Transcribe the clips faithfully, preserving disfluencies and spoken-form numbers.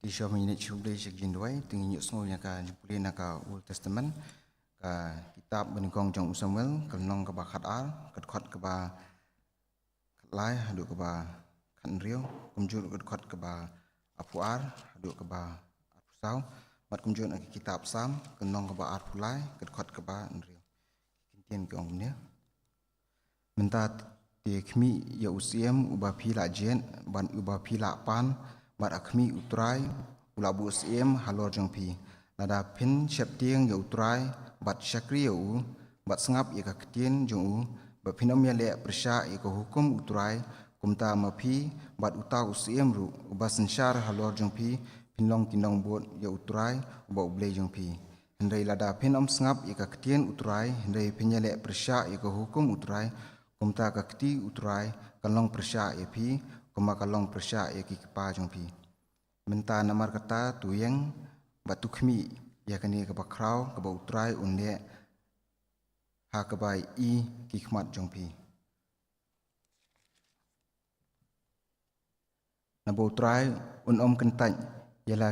Te shuwa ban ïa shu blei sha ka jingduwai, te ngin ïohsngew ïa ka jingpule na ka Old Testament, ka kitab banyngkong jong u Samuel, ka lynnong kaba khatar, ka dkhot kaba khatlai haduh kaba khathynriew, kumjuh ka dkhot kaba arphew ar haduh kaba arphew saw, bad kumjuh na ka kitab Salm, ka lynnong kaba arphew lai, ka dkhot kaba hynriew. Ki ktien ki ong kumne. Mynta te khmih ïa u syiem uba phi la jied, bad uba phi la pan, bad ha khmih U Trai u la buh syiem halor jong phi. Lada phin sheptieng ïa U Trai, bad shakri ïa u, bad sngap ïa ka ktien jong u, bad phin ym ïaleh pyrshah ïa ka hukum U Trai, kumta ma phi bad uta u syiem ruh uba synshar halor jong phi, phin long ki nongbud ïa U Trai uba U Blei jong phi. Hynrei lada phin ym sngap ïa ka ktien U Trai, hynrei phin ïaleh pyrshah ïa ka hukum U Trai, kumta ka kti U Trai kan long pyrshah ïa phi, kumba ka long pyrshah ïa ki kpa jong phi. Mynta namar kata to ïeng bad to khmih ïa kane kaba khraw kaba U Trai un leh ha kaba i ki khmat jong phi. Naba U Trai un ym kyntait ïa la,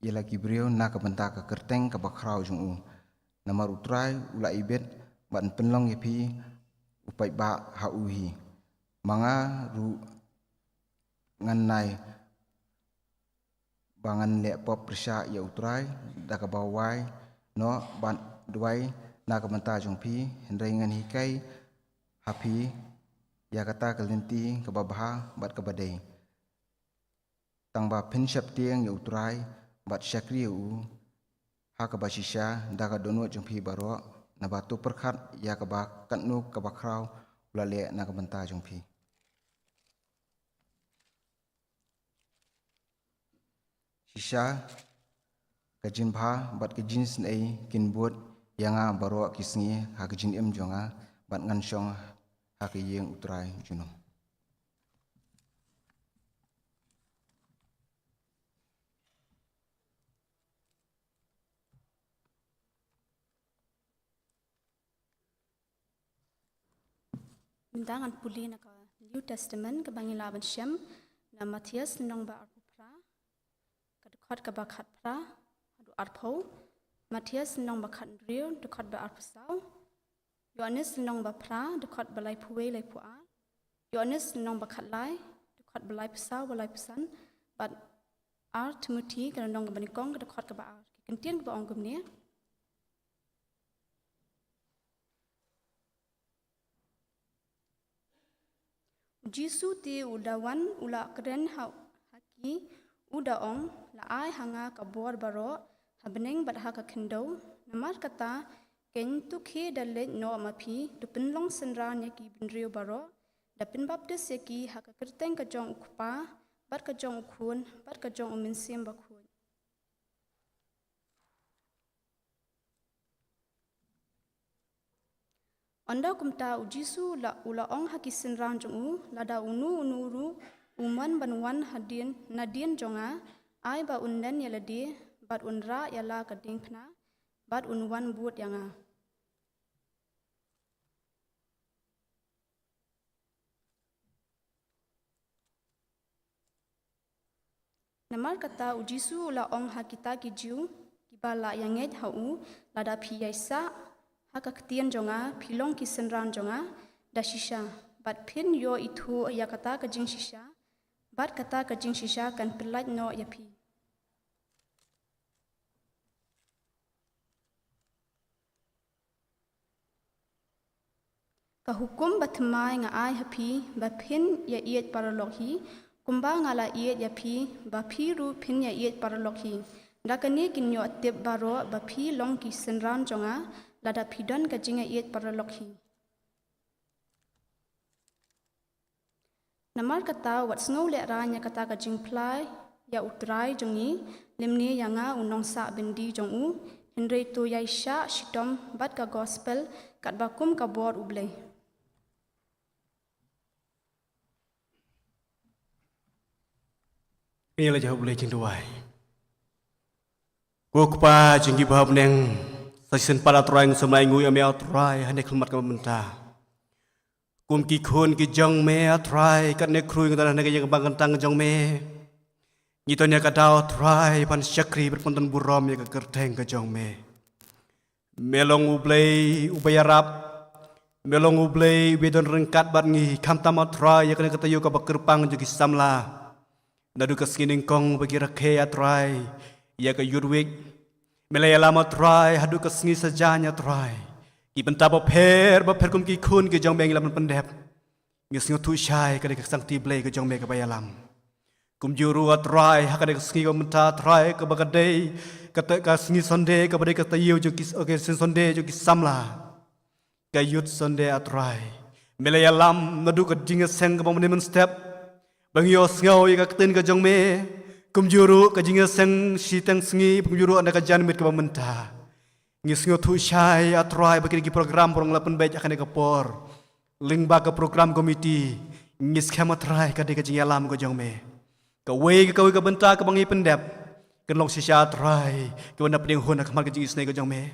ïa la ki briew na ka bynta ka kyrteng kaba khraw jong u. Namar U Trai u la ibit bad un pynlong ïa phi u paidbah ha u hi. Ma nga ruh ngan nai ba ngan leh pop pyrshah ïa U Trai da kaba wai noh bad duwai na ka bynta jong phi, hynrei ngan hikai ha phi ïa kata ka lynti kaba bha bad kaba dei. Tang ba phin sheptieng ïa U Trai bad shakri ïa u ha kaba shisha da ka dohnud jong phi baroh, naba to pyrkhat ïa kaba katno kaba khraw u la leh na ka bynta jong phi. Shisha ka jingbha bad ka jingsnei kin bud ïa nga baroh ki sngi ha ka jingim jong nga, bad ngan shong ha ka ïing U Trai junom. Mynta ngan pule na ka New Testament kaba ngi lah ban shem na Mathaios lynnong ba arphew phra, ka dkhot kaba khatphra haduh arphew. Mathaios lynnong ba khathynriew, dkhot ba arphew saw. Ïoannis lynnong ba phra, dkhot ba laiphew wei, laiphew ar. Ïoannis lynnong ba khatlai, dkhot ba laiphew saw, ba laiphew san. Bad ar Timothi ka lynnong kaba nyngkong, ka dkhot kaba ar. Ki ktien kiba ong kumne. U Jisu te u da wan u la kren ha, ha ki, u da ong, la ai ha nga ka bor baroh ha bneng bad ha ka khyndew. Namar kata, keiñ to khie da leit noh ma phi, to pynlong synran ïa ki briew baroh, da pynbaptis ïa ki ha ka kyrteng ka jong U Kpa, bad ka jong U Khun, bad ka jong U Mynsiem Bakhuid. Ynda kumta u Jisu la, u la ong ha ki synran jong u, lada uno uno ruh u mon ban wan hadien, nadien jong nga, ai ba un nen ïa lade, bad un rah ïa la ka diengphna, bad un wan bud ïa nga. Namar kata u Jisu u la ong ha kita ki Jiw kiba la ïangeit ha u, lada phi ïaisah ha ka ktien jong nga, phi long ki synran jong nga da shisha, bad phin ïoh ithuh ïa kata ka jingshisha, bad kata ka jingshisha kan pyllait noh ïa phi. Ka hukum ba thymmai nga ai ha phi, ba phin ïa ïeit paralok hi, kumba nga la ïeit ïa phi, ba phi ruh phin ïa ïeit paralok hi. Da kane kin ïoh tip baroh ba phi long ki synran jong nga, lada phi don ka jingïa ïeit paralok hi. Namar kata wat sngew lehraiñ ïa kata ka jingphla ïa U Trai jong ngi, lymne ïa nga u nongsah byndi jong u, hynrei to ïaishah shitom bad ka gospel katba kum ka bor U Blei. Ngi la jah U Blei jingduwai. Ko Kpa jong ngi ba ha bneng, sa shisien pat A Trai ngi sngewbha ïa me A Trai ha kane ka khmat kaba mynta. Kum ki khun ki jong me A Trai, katne khrui ngi don ha kane ka ïing ba kyntang jong me. Ngi don ïa ka daw Trai ban shakri bad pyndonkam burom ïa ka kyrteng ka jong me. Me long U Blei uba ïarap. Me long U Blei uba don ryngkat bad ngi, khamtam A Trai ïa kane ka taïew kaba kyrpang jong ki samla. Naduh ka sngi nyngkong ba ki rakhe A Trai ïa ka Youth Week, me la ïalam A Trai haduh ka sngi sajan A Trai. Ki bynta bapher bapher kum ki khun ki jong me ngi la pyndep. Ngi sngewthuh shai ka dei ka sangti Blei ka jong me kaba ïalam. Kumjuh ruh A Trai ha kane ka sngi kaba mynta A Trai kaba ka dei kata ka sngi Sunday kaba dei ka taïew jong ki, ka sngi Sunday jong ki samla, ka Youth Sunday A Trai. Me la ïalam naduh ka jingïaseng kaba mynne mynstep ba ngi ïohsngew ïa ka ktien ka jong me. Kumjuh ruh ka jingïaseng shiteng sngi, kumjuh ruh na ka janmiet kaba mynta. Ngi sngewthuh shai A Trai ba kine ki program ba ngi la pynbeit ha kane ka por, lyngba ka program committee, ngi skhem A Trai ka dei ka jingïalam ka jong me. Kawei ka kawei ka bynta kaba ngi pyndep kan long shisha A Trai kaba na pdeng hun ha khmat ka jingisynei ka jong me.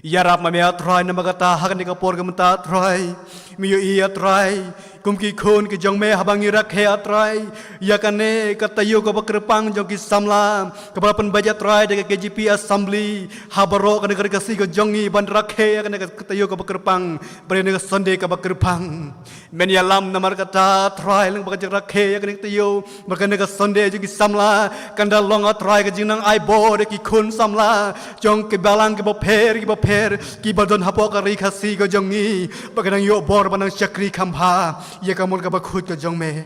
Ïarap ma me A Trai namar kata ha kane ka por ka mynta A Trai, me ïohi A Trai kum ki khun ki jong me haba ngi rakhe A Trai ïa kane ka taïew kaba kyrpang jong ki samla kaba la pynbeit A Trai da ka K J P Assembly ha baroh kane ka ri Khasi ka jong ngi ban rakhe ïa kane ka taïew kaba kyrpang, ba dei kane ka Sunday kaba kyrpang. Men ïalam namar kata A Trai lyngba ka jingrakhe ïa kane ka taïew, ba kane ka Sunday jong ki samla kan da long A Trai ka jingnang ai bor ïa ki khun samla jong ki balang kiba pher kiba pher kiba don hapoh ka ri Khasi ka jong ngi, ba kan nang ïoh bor ban nang shakri kham bha ïa ka mon kaba khuid ka jong me.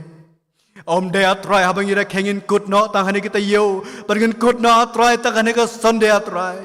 Ym dei A Trai haba ngi rakhe ngin kut noh tang ha kane ka taïew, bad ngin kut noh A Trai tang ha kane ka Sunday A Trai.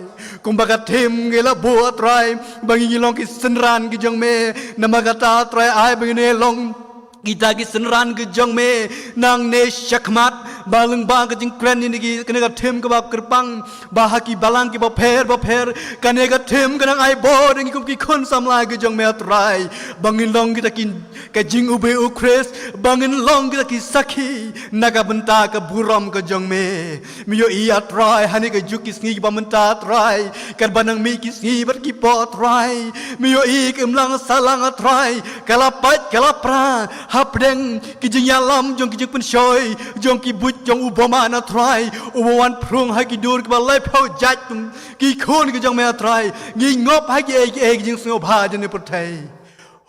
Kumba ka theme ngi la buh A Trai ba ngin long ki synran ki jong me. Namar kata A Trai ai ba ngin long kita ki synran ki jong me nangne shakhmat, ba lyngba ka jingkren ïa kane ka theme kaba kyrpang, ba ha ki balang kiba pher bapher kane ka theme kan nang ai bor ïa ngi kum ki khun samla ki jong me A Trai, ba ngin long kita ki, ka jingïeit U Khrist, ba ngin long kita ki sakhi na ka bynta ka burom ka jong me. Me ïohi A Trai ha kane ka juk ki sngi kiba mynta A Trai, katba nang mih ki sngi bad ki por A Trai, me ïohi ka imlang sahlang A Trai ka la pait ka la pra hapdeng ki jingïalam jong ki jingpynshoi jong ki buit jong u bymman A Trai, uba wan phrung ha ki dur kiba laiphew jait kum ki khun ki jong me A Trai. Ngi ngop ha kiei kiei ki jingsngewbha jong kane ka pyrthei.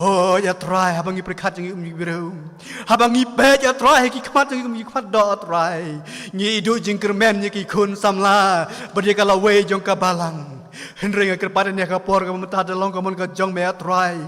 Hooid A Trai, haba ngi pyrkhat jong ngi kum ki briew, haba ngi peit A Trai ha ki khmat jong ngi kum ki khmat doh A Trai, ngi iduh jingkyrmen ïa ki khun samla bad ïa ka lawei jong ka balang. Hynrei nga kyrpad ïa kane ka por kaba mynta da long ka mon ka jong me A Trai.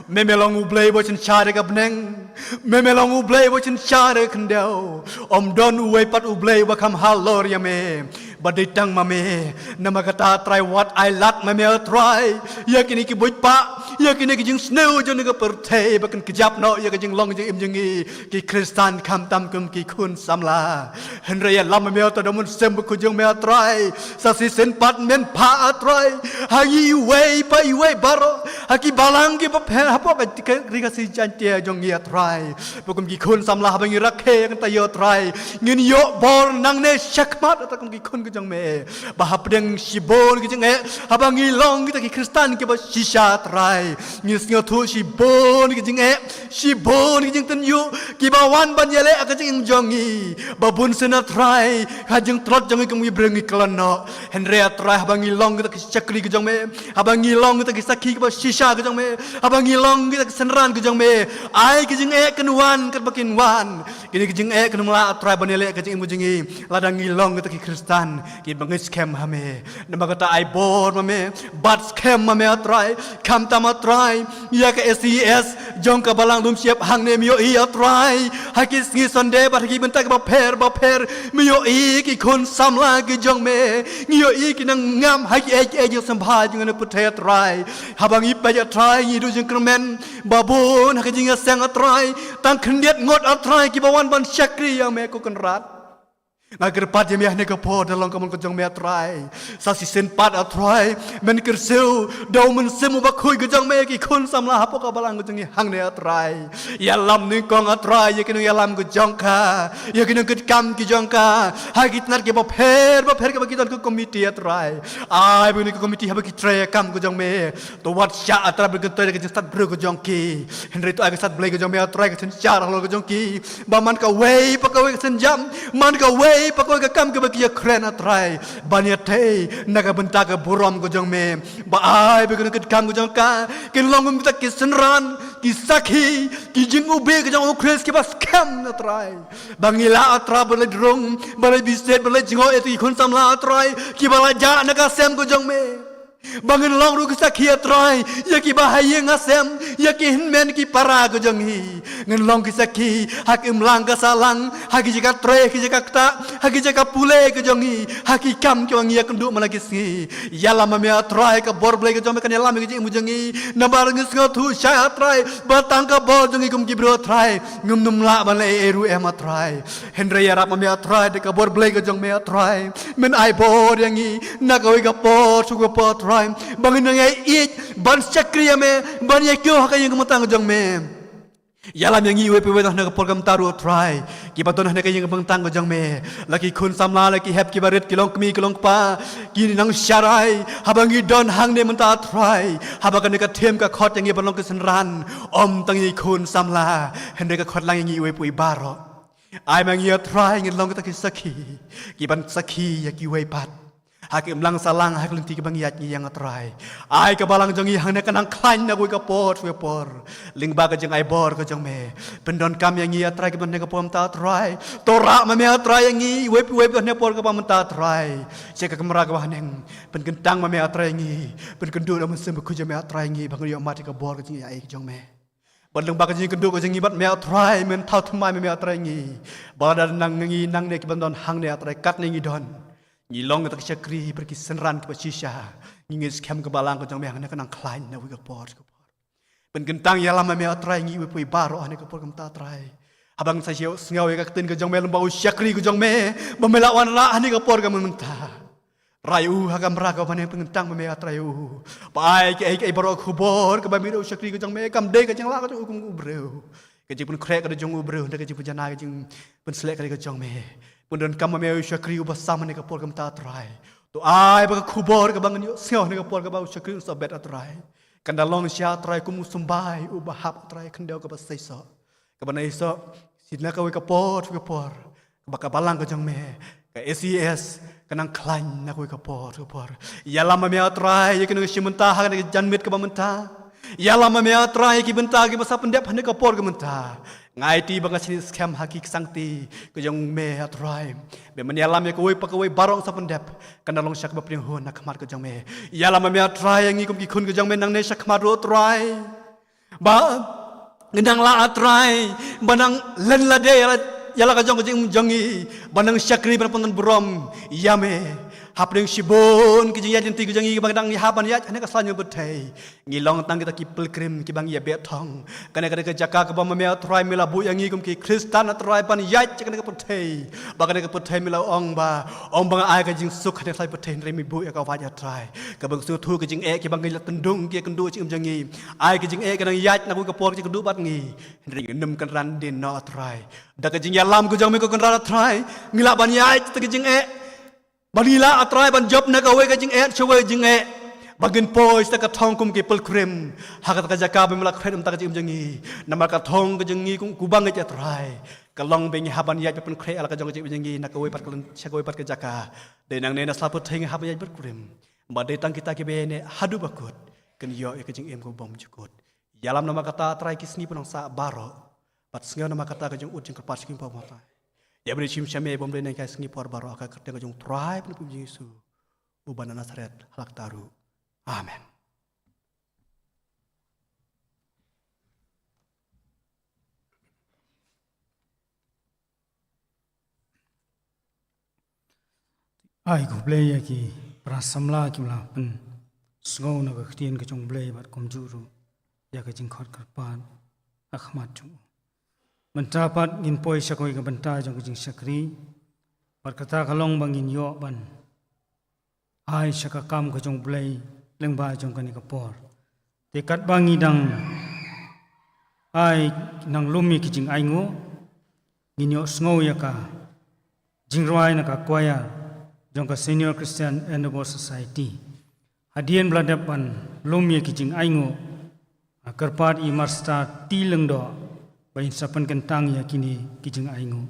Me me long U Blei uba synshar ïa ka bneng. Me me long U Blei uba synshar ïa ka khyndew. Ym don uwei pat U Blei uba kham halor ïa me ba dei tang ma me. Namar kata A Trai wat ai lad ma me A Trai ïa kine ki buit pah, ïa kine ki jingsniew jong kane ka pyrthei ba kan kjap noh ïa ka jinglong jingim jong ngi ki Khristan khamtam kum ki khun samla. Hynrei ïalam ma me A Trai da u Mynsiem Bakhuid jong me A Trai, sa shisien pat men phah A Trai ha ngi iwei pa iwei baroh ha ki balang kiba pher hapoh ka, ka ri Khasi Jaiñtia jong ngi A Trai. Ba kum ki khun samla haba ngi rakhe ïa kane ka taïew A Trai, ngin ïoh bor nangne shakhmat A Trai kum ki khun ki jong me. Ba hapdeng shibun ki jingeh, haba ngi long kita ki Khristan kiba shisha A Trai, ngi sngewthuh shibun ki jingeh, shibun ki jingtynjuh kiba wan ban ïaleh ha ka jingim jong ngi. Ba bunsien A Trai ha jingtlot jong ngi kum ki briew ngi kyllon noh. Hynrei A Trai haba ngi long kita ki shakri ki jong me, haba ngi long kita ki sakhi kiba shisha ki jong me, haba ngi long kita ki synran ki jong me, ai ki jingeh kin wan katba kin wan. Kine ki jingeh kin ym lah A Trai ban ïaleh ha ka jingim ka jong ngi lada ngi long kita ki Khristan kiba ngeit skhem ha me. Namar kata ai bor ma me, bat skhem ma me A Trai, khamtam A Trai ïa ka S E S jong ka Balang Lum Shyiap hangne, me ïohi A Trai ha ki sngi Sunday bad ha ki bynta kiba pher bapher, me ïohi ki khun samla ki jong me, ngi ïohi ki nang ngam ha kiei kiei ki jingsngewbha jong kane ka pyrthei A Trai. Haba ngi peit A Trai ngi duh jingkyrmen ba bun ha ka jingïaseng A Trai tang khyndiat ngut A Trai kiba wan ban shakri ïa me ko Kynrad. Nga kyrpad ïa me ha kane ka por da long ka mon ka jong me A Trai. Sa shisien pat A Trai, men kyrsiew da u Mynsiem Bakhuid ka jong me ïa ki khun samla hapoh ka balang ka jong ngi hangne A Trai. Ïalam nyngkong A Trai ïa ki nongïalam ka jong ka, ïa ki nongkitkam ki jong ka ha ki tnat kiba pher bapher kiba ki don ka komiti A Trai. Ai ba kine ki komiti haba ki trei ïa ka kam ka jong me, to wat shah A Trai ba kin trei da ka jingstad briew ka jong ki. Hynrei to ai ka stad Blei ka jong me A Trai ka synshar halor ka jong ki, ba man kawei pa kawei ka synjam, man kawei Ai, ba kawei ka kam kaba ki ïakren, A Trai, ban ïathei na ka bynta ka burom ka jong me. Ba ai ba kano ka kam ka jong ka kin long kum kita ki synran, ki sakhi, ki jingïohi ka jong U Khrist kiba skhem, A Trai. Ba ngi lah, A Trai, ban leit rung, ban leit bishar, ban leit jngoh ïa ki khun samla, A Trai, kiba la jah na ka sem ka jong me. Ba ngin long ruh ki sakhi, A Trai, ïa kiba ha ïing ha sem, ïa ki hynmen ki para ka jong ngi. Ngin long ki sakhi ha ka imlang ka sahlang, ha ki jaka trei, ha ki jaka ktah, ha ki jaka pule ka jong ngi, ha ki kam kiba ngi ïakynduh man la ki sngi. Ïalam ma me, A Trai, ka bor Blei ka jong me kan ïalam ïa ka jingim ka jong ngi. Namar ngi sngewthuh shai, A Trai, ba tang ka bor jong ngi kum ki briew, A Trai, ngim nym lah ban leh ei ei ruh em, A Trai. Hynrei ïarap ma me, A Trai, da ka bor Blei ka jong me, A Trai. Men ai bor ïa ngi na kawei ka por sha kawei ka por, A Trai, ba ngin nang ïaieit ban shakri ïa me, ban ïakiwei ha ka ïing ka bynta ka jong me. Ïalam ïa ngi iwei pa iwei na ka por ka mynta ruh, A Trai, kiba don ha ka ïing ka bynta ka jong me. La ki khun samla, la ki hep, kiba rit, ki long kmie, ki long kpa, ki nang sharai haba ngi don hangne mynta, A Trai. Haba kane ka theme ka khot ïa ngi ban long ki synran, ym tang ïa ki khun samla, hynrei ka khot lang ïa ngi iwei pa iwei baroh. Ai ma ngi, A Trai, ngin long kita ki sakhi, kiban sakhi ïa kiwei pat ha ka imlang sahlang, ha ka lynti kaba ngi ïaid ngi ïeng, A Trai. Ai ka balang jong ngi hangne kan nang khlaiñ na kawei ka por sha kawei ka por lyngba ka jingai bor ka jong me. Pyndonkam ïa ngi, A Trai, kiba don ha ka por mynta, A Trai. To rah ma me, A Trai, ïa ngi iwei pa iwei ba don ha ka por kaba mynta, A Trai, sha ka kamra kaba haneng. Pynkyntang ma me, A Trai, ïa ngi. Pynkynduh da U Mynsiem Bakhuid jong me, A Trai, ïa ngi, ba ngin ïoh mad ïa ka bor ka jingïaid ka jong me. Ban lyngba ka jingkynduh ka jong ngi bad me, A Trai, men thaw thymmai ma me, A Trai, ïa ngi. Ba lada nang ngi nangne kiban don hangne, A Trai, katne ngi don, ngi long kita ki shakri bad ki synran kiba shisha. Ngi ngeit skhem ka balang ka jong me hangne kan nang khlaiñ na kawei ka por sha kawei ka por. Pynkyntang, ïalam ma me, A Trai, ïa ngi iwei pa iwei baroh ha kane ka por ka mynta, A Trai. Haba ngi sa ïohsngew ïa ka ktien ka jong me lyngba u shakri ka jong me ba me la wanrah ha kane ka por ka mynta. Rai u ha ka kamra kaba haneng, pynkyntang ma me, A Trai, u. Ba ai kaei kaei baroh, ka khubor kaba mih na u shakri ka jong me kam dei ka jinglah ka jong u kum u briew. Ka jingpynkhreh ka dei jong u briew, hynrei ka jingpynjanai, ka jingpynsleh ka dei ka jong me. Pyndonkam ma me u shakri uba sam ha kane ka por ka mynta, A Trai. To ai ba ka khubor kaba ngi ïohsngew ha kane ka por kaba u shakri un sa bet, A Trai, kan da long shisha, A Trai, kum u symbai uba hap, A Trai, khyndew kaba seisoh, kaba na seisoh, sha na kawei ka por sha kawei ka por, kaba ka balang ka jong me, ka A C S, kan nang khlaiñ na kawei ka por sha kawei ka por. Ïalam ma me, A Trai, ïa kine ki shi bynta ha kane ka janmiet kaba mynta. Ïalam ma me, A Trai, ïa ki bynta kiba sa pyndep ha kane ka por ka mynta. Nga aiti bad nga shaniah skhem ha ki ksangti ka jong me, A Trai, ba men ïalam ïa kawei pa kawei baroh sa pyndep, kan da long shisha kaba pynhun ha khmat ka jong me. Ïalam ma me, A Trai, ïa ngi kum ki khun ka jong me nangne sha khmat ruh, A Trai, ba ngin nang lah, A Trai, ban nang len lade ïa la, ïa la ka jong ka jingim jong ngi, ban nang shakri, ban pynburom ïa me. Hapdeng shibun ki jingïaid lynti ka jong ngi ba ngi dang ïa hap ban ïaid ha kane ka sla ñion pyrthei, ngi long tang kita ki pilgrim kiba ngi ïa beh thong. Kane ka dei ka jaka kaba ma me, A Trai, me la buh ïa ngi kum ki Khristan, A Trai, ban ïaid sha kane ka pyrthei. Ba kane ka pyrthei me la ong ba, ym ba nga ai ka jingsuk ha kane ka sla pyrthei, hynrei me buh ïa ka wait, A Trai. Kaba ngi sngewthuh ka jingeh kiba ngi la tyndung, ki ïakynduh jingim jong ngi. Ai ka jingeh ka nang ïaid na kawei ka por ka jingkynduh bad ngi, hynrei ngim kynran dien noh, A Trai. Da ka jingïalam ka jong me, ko Kynrad, A Trai, ngi lah ban ïaid sha ka jingeh. Ba ngi lah, A Trai, ban jop na kawei ka jingeh sha kawei ka jingeh. Ba ngin poi sha ka thong kum ki pilgrim ha kata ka jaka ba me la khreh na ka bynta ka jingim jong ngi. Namar ka thong ka jong ngi kum u bangeit, A Trai, ka long ba ngi hap ban ïaid ban pynkhreh ïa la ka jong ka jingim jong ngi na kawei pat ka lyn, sha kawei pat ka jaka. Dei nangne na sla pyrthei ngi hap ban ïaid pilgrim. Ba dei tang kita kiba ïaineh haduh ba kut kin ïoh ïa ka jingim kaba bymjukut. Ïalam namar kata, A Trai, ki sngi ba nang sah baroh. Bad sngew namar kata ka jingud jingkyrpad sha ki paw, A Trai. Ïa bynta shim sha me, bym dei na ki sngi por baroh, ha ka kyrteng ka jong U Trai Nongpynim jong ngi Jisu, uba na Nasaret, ha la kata ruh. Amen. Ai khublei ïa ki para samla kiba la pynsngew na ka ktien ka jong U Blei bad kumjuh ruh ïa ka jingkhot kyrpad ha khmat jong u. Mynta pat ngin poi sha kawei ka bynta jong ka jingshakri. Bad kata ka long ba ngin ïoh ban ai sha ka kam ka jong U Blei lyngba jong kane ka por. Te katba ngi dang ai, nang lum ïa ki jingainguh, ngin ïoh sngew ïa ka jingrwai na ka choir jong ka Senior Christian Endeavour Society. Hadien ba la dep ban lum ïa ki jingainguh, nga kyrpad ïa i Marstar T. Lyngdoh ba in sa pynkyntang ïa kine ki jingainguh.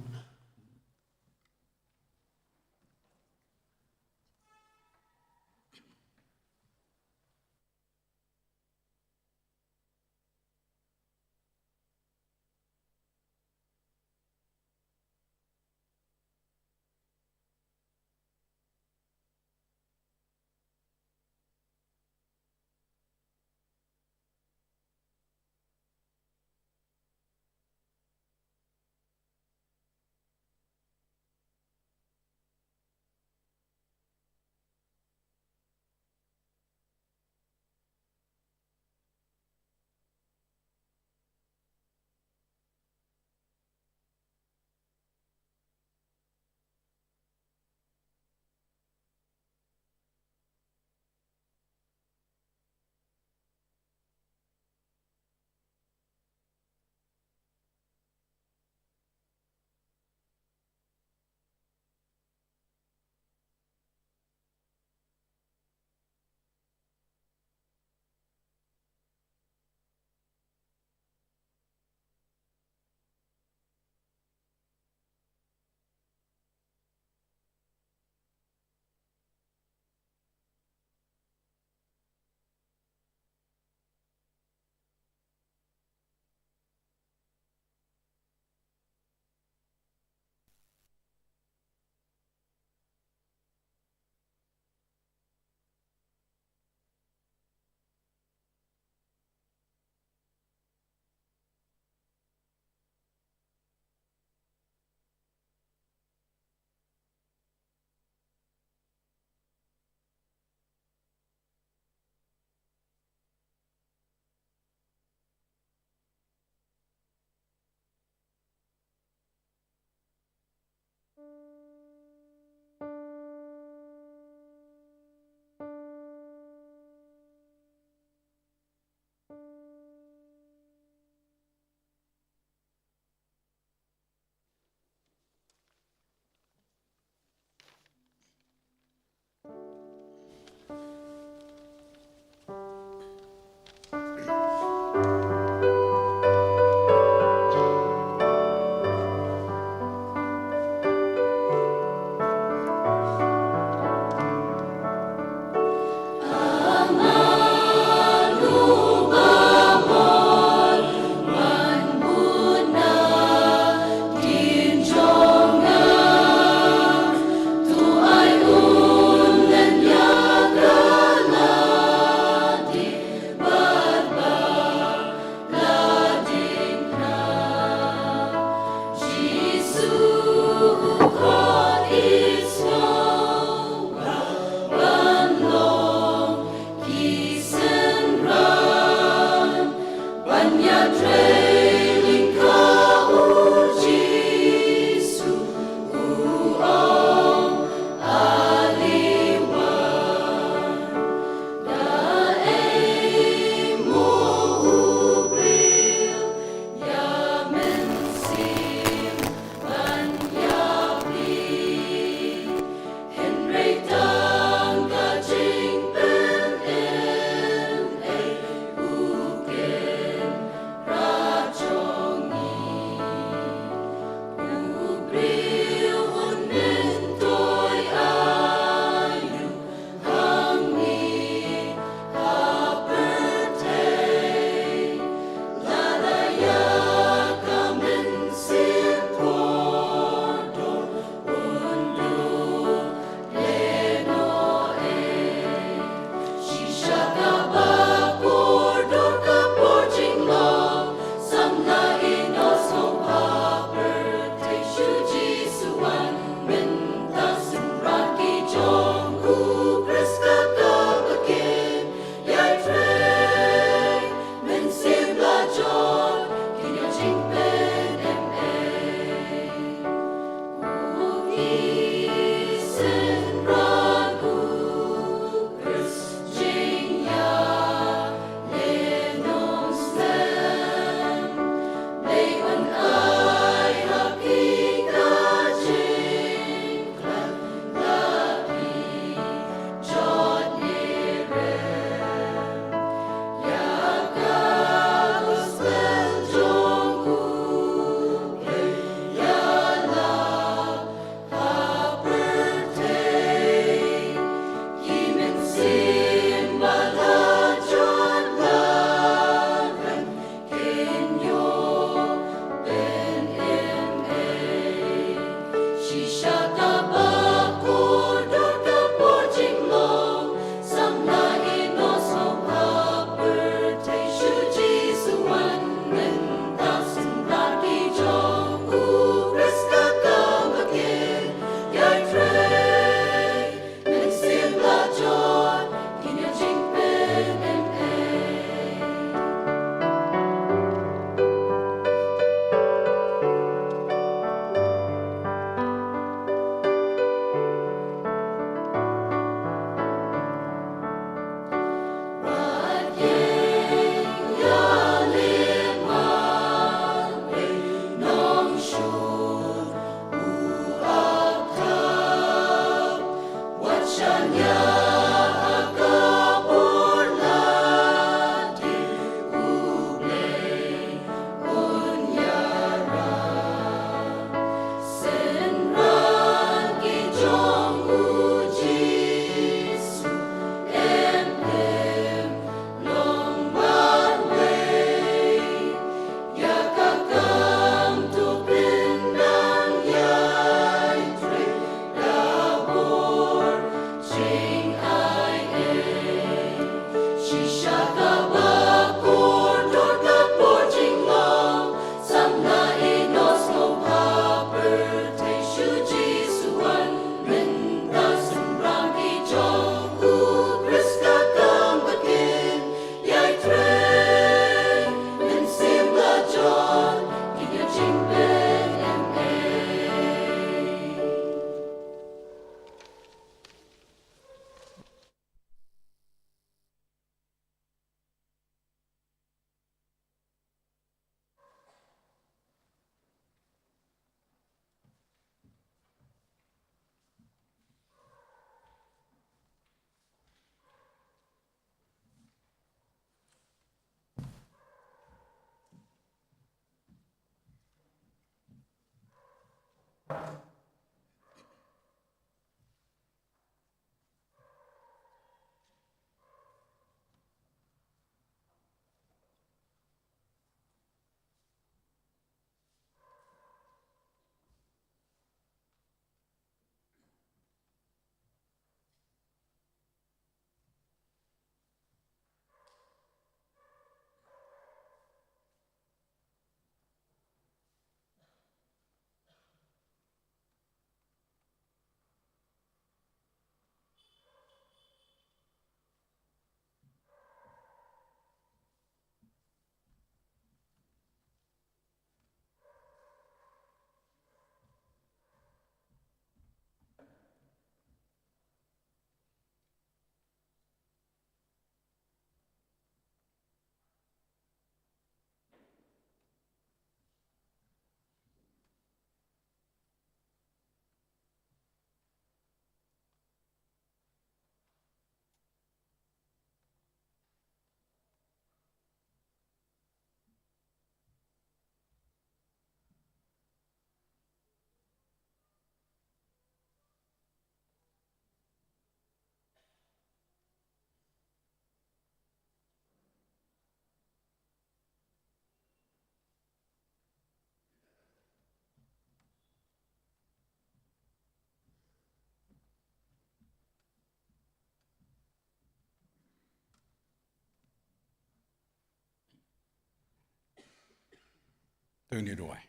To ngin ïa duwai.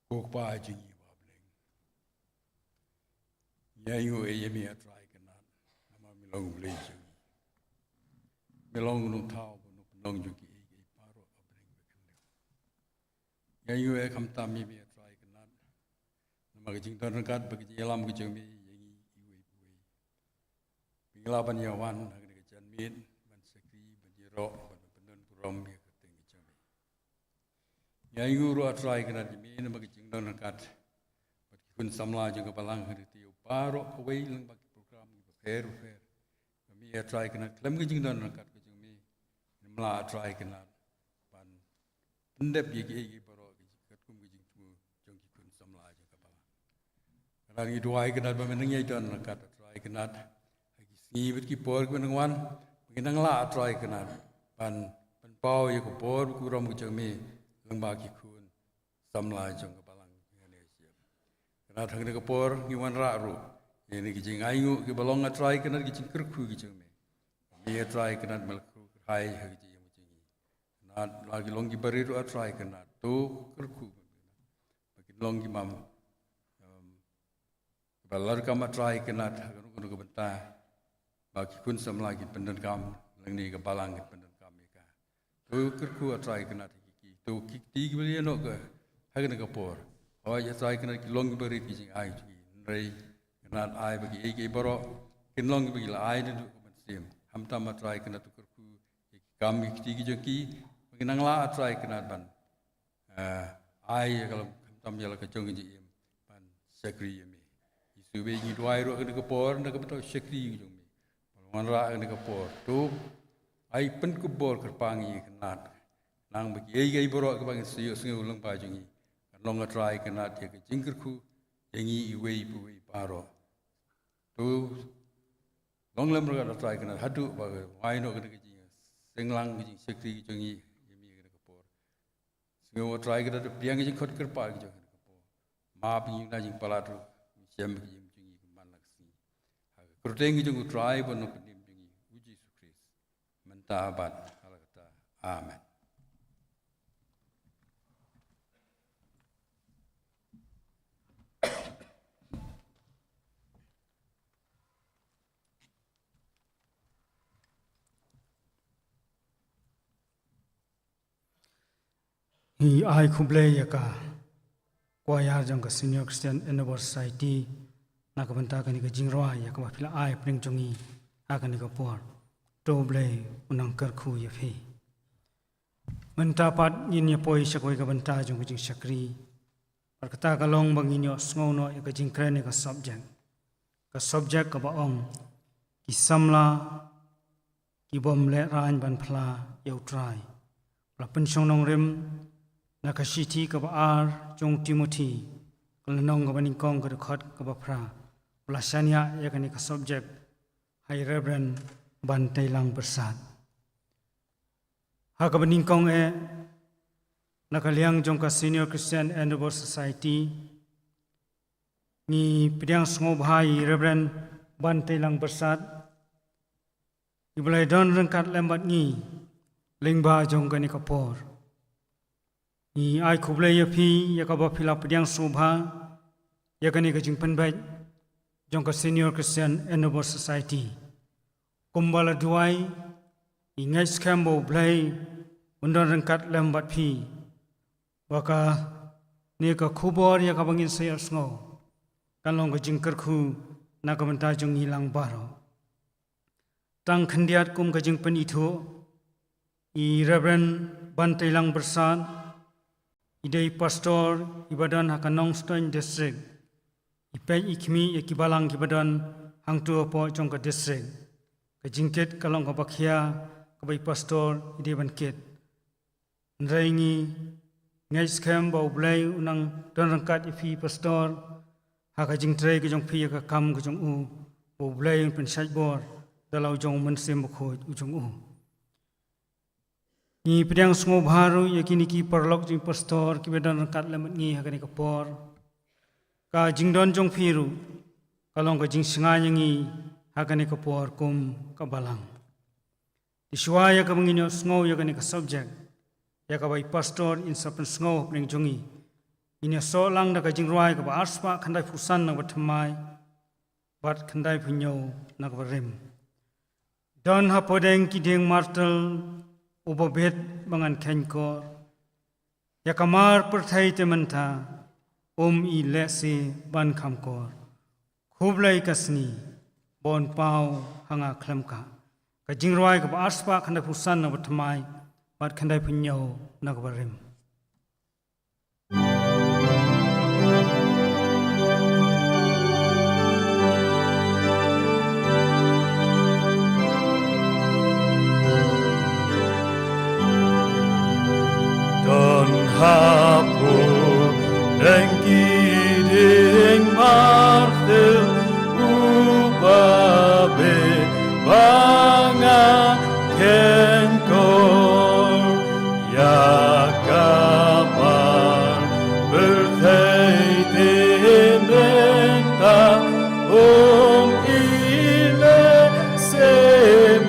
Ko Kpa jong ngi ba ha bneng, ngi ainguh ïa me, A Trai Kynrad, namar me long U Blei jong ngi. Me long U Nongthaw bad U Nongpynlong jong kiei kiei baroh ha bneng bad khyndiat. Ngi ainguh ïa khamtam ïa me, A Trai Kynrad, Namar ka jingdon ryngkat bad ka jingïalam ka jong me ïa ngi iwei pa iwei. Pynlong ban ïa wan ha kane ka janmiet ban shakri, ban ïaroh, ban pynduh burom ïa ka kyrteng ka jong me. Ngi ainguh ruh, A Trai Kynrad, ïa me namar ka jingdon ryngkat bad ki khun samla jong ka balang, ha kane ka taïew baroh kawei lyngba ki program kiba pher bapher. Ba me, A Trai Kynrad, khlem ka jingdon ryngkat ka jong me, ngim lah, A Trai Kynrad, ban pyndep ïa kiei kiei baroh ki katkum ka jingthmu jong ki khun samla jong ka balang. Kynrad, ngi duwai, Kynrad, ba men nang ïai don ryngkat, A Trai Kynrad, ha ki sngi bad ki por kiba nang wan, ba ngin nang lah, A Trai Kynrad, ban pynpaw ïa ka bor bad ka burom ka jong me lyngba ki khun samla jong ka balang. Kynrad, ha kane ka por ngi wanrah ruh ïa kine ki jingainguh kiba long, A Trai Kynrad, ki jingkyrkhu ki jong me. Me, A Trai Kynrad, me la kyrkhu kyrhai ha ka jingim ka jong ngi. Kynrad, la ki long kiba rit ruh, A Trai Kynrad, to kyrkhu ba kin long ki bym, um, kiba la donkam, A Trai Kynrad, ha kano kano ka bynta, ba ki khun samla kin pyndonkam, lane ka balang kan pyndonkam ïa ka. To kyrkhu, A Trai Kynrad, ïa ki, to ki kti kiba la ïeh noh ha kane ka por. Hooid, A Trai Kynrad, ki long kiba rit ki jingai jong ngi, hynrei Kynrad, ai ba kiei kiei baroh kin long kiba ki la ai naduh ka mynsiem. Khamtam, A Trai Kynrad, to kyrkhu ïa ki kam ki kti ki jong ki, ba kin nang lah, A Trai Kynrad, ban, eh, ai ïa ka long khamtam ïa la ka jong ka jingim ban shakri ïa me. Jisu, ba ngi duwai ruh ha kane ka por na ka bynta u shakri ka jong me. Ba la wanrah ha kane ka por, to ai pynkup bor kyrpang ïa Kynrad, khnang ba kiei kiei baroh kiba ngin sa ïohsngew lyngba jong ngi, kan long, A Trai Kynrad, ïa ka jingkyrkhu ïa ngi iwei pa iwei baroh. To long lem ryngkat, A Trai Kynrad, haduh ba ka wai noh kane ka jingseng lang, ka jingshakri ka jong ngi ïa me ha kane ka por. Sngew, A Trai Kynrad, pdiang ka jingkhot kyrpad ka jong ngi ha kane ka por. Map ïa ngi na ka jingpalat ruh, shem ka jingim jong ngi kumba man la ka sngi. Ha ka kyrteng ka jong U Trai bad U Nongpynim jong ngi, U Jisu Khrist, mynta bad ha la katta. Amen. Ngi ai khublei ïa ka choir jong ka Senior Christian Endeavour Society na ka bynta kane ka jingrwai ïa kaba phi la ai hapdeng jong ngi ha kane ka por. To U Blei un nang kyrkhu ïa phi. Mynta pat ngin ïa poi sha kawei ka bynta jong ka jingshakri. Bad kata ka long ba ngin ïohsngew noh ïa ka jingkren ïa ka subject. Ka subject kaba ong, ki samla ki bym lehraiñ ban phla ïa U Trai. Ba la pynshong nongrim na ka shithi kaba ar jong u Timothi, ka lynnong kaba nyngkong, ka dkhot kaba phra. Ba la shaniah ïa kane ka subject ha i Reverend Bantelang Byrsat. Ha kaba nyngkong eh, na ka liang jong ka Senior Christian Endeavour Society, ngi pdiang sngewbha ïa i Reverend Bantelang Byrsat, iba la ïadon ryngkat lem bad ngi lyngba jong kane ka por. Ngi ai khublei ïa phi ïa kaba phi la pdiang sngewbha ïa kane ka jingpynbeit jong ka Senior Christian Endeavour Society. Kumba la duwai, ngi ngeit skhem ba U Blei un don ryngkat lem bad phi, ba kane ka khubor ïa kaba ngin sa ïohsngew kan long ka jingkyrkhu na ka bynta jong ngi lang baroh. Tang khyndiat kum ka jingpynithuh, i Reverend Bantelang Byrsat i dei pastor iba don ha ka Nongstoiñ District. I peit i khmih ïa ki balang kiba don hangto hapoh jong ka district. Ka jingkit ka long kaba khia kaba i pastor i dei ban kit. Hynrei ngi ngeit skhem ba U Blei un nang don ryngkat ïa phi pastor ha ka jingtrei ka jong phi ïa ka kam ka jong u, ba U Blei un pynshait bor da la u jong u Mynsiem Bakhuid u jong u. Ngi pdiang sngewbha ruh ïa kine ki paralok jong i pastor kiba don ryngkat lem bad ngi ha kane ka por. Ka jingdon jong phi ruh ka long ka jingshngaiñ ïa ngi ha kane ka por kum ka balang. Te shuwa ïa kaba ngin ïohsngew ïa kane ka subject ïa kaba i pastor in sa pynsngew hapdeng jong ngi, ngin ïasoh lang da ka jingrwai kaba arspah khyndaiphew san na kaba thymmai bad khyndaiphew hynñiew na kaba rim. Don hapdeng ki dieng martel uba bit ba ngan kheiñkor. Ïa ka mar pyrthei te mynta um i lehse ban kham kor. Khublei ka sngi ba un paw ha nga khlem ka. Ka jingrwai kaba arspah khyndai phew san na ba thymmai bad khyndai phew hynñiew na kaba rim. Don ha pud deng ki dieng martir, u babe ba nga khein kor. Ïa ka mar pyrthei te mynta um i lehse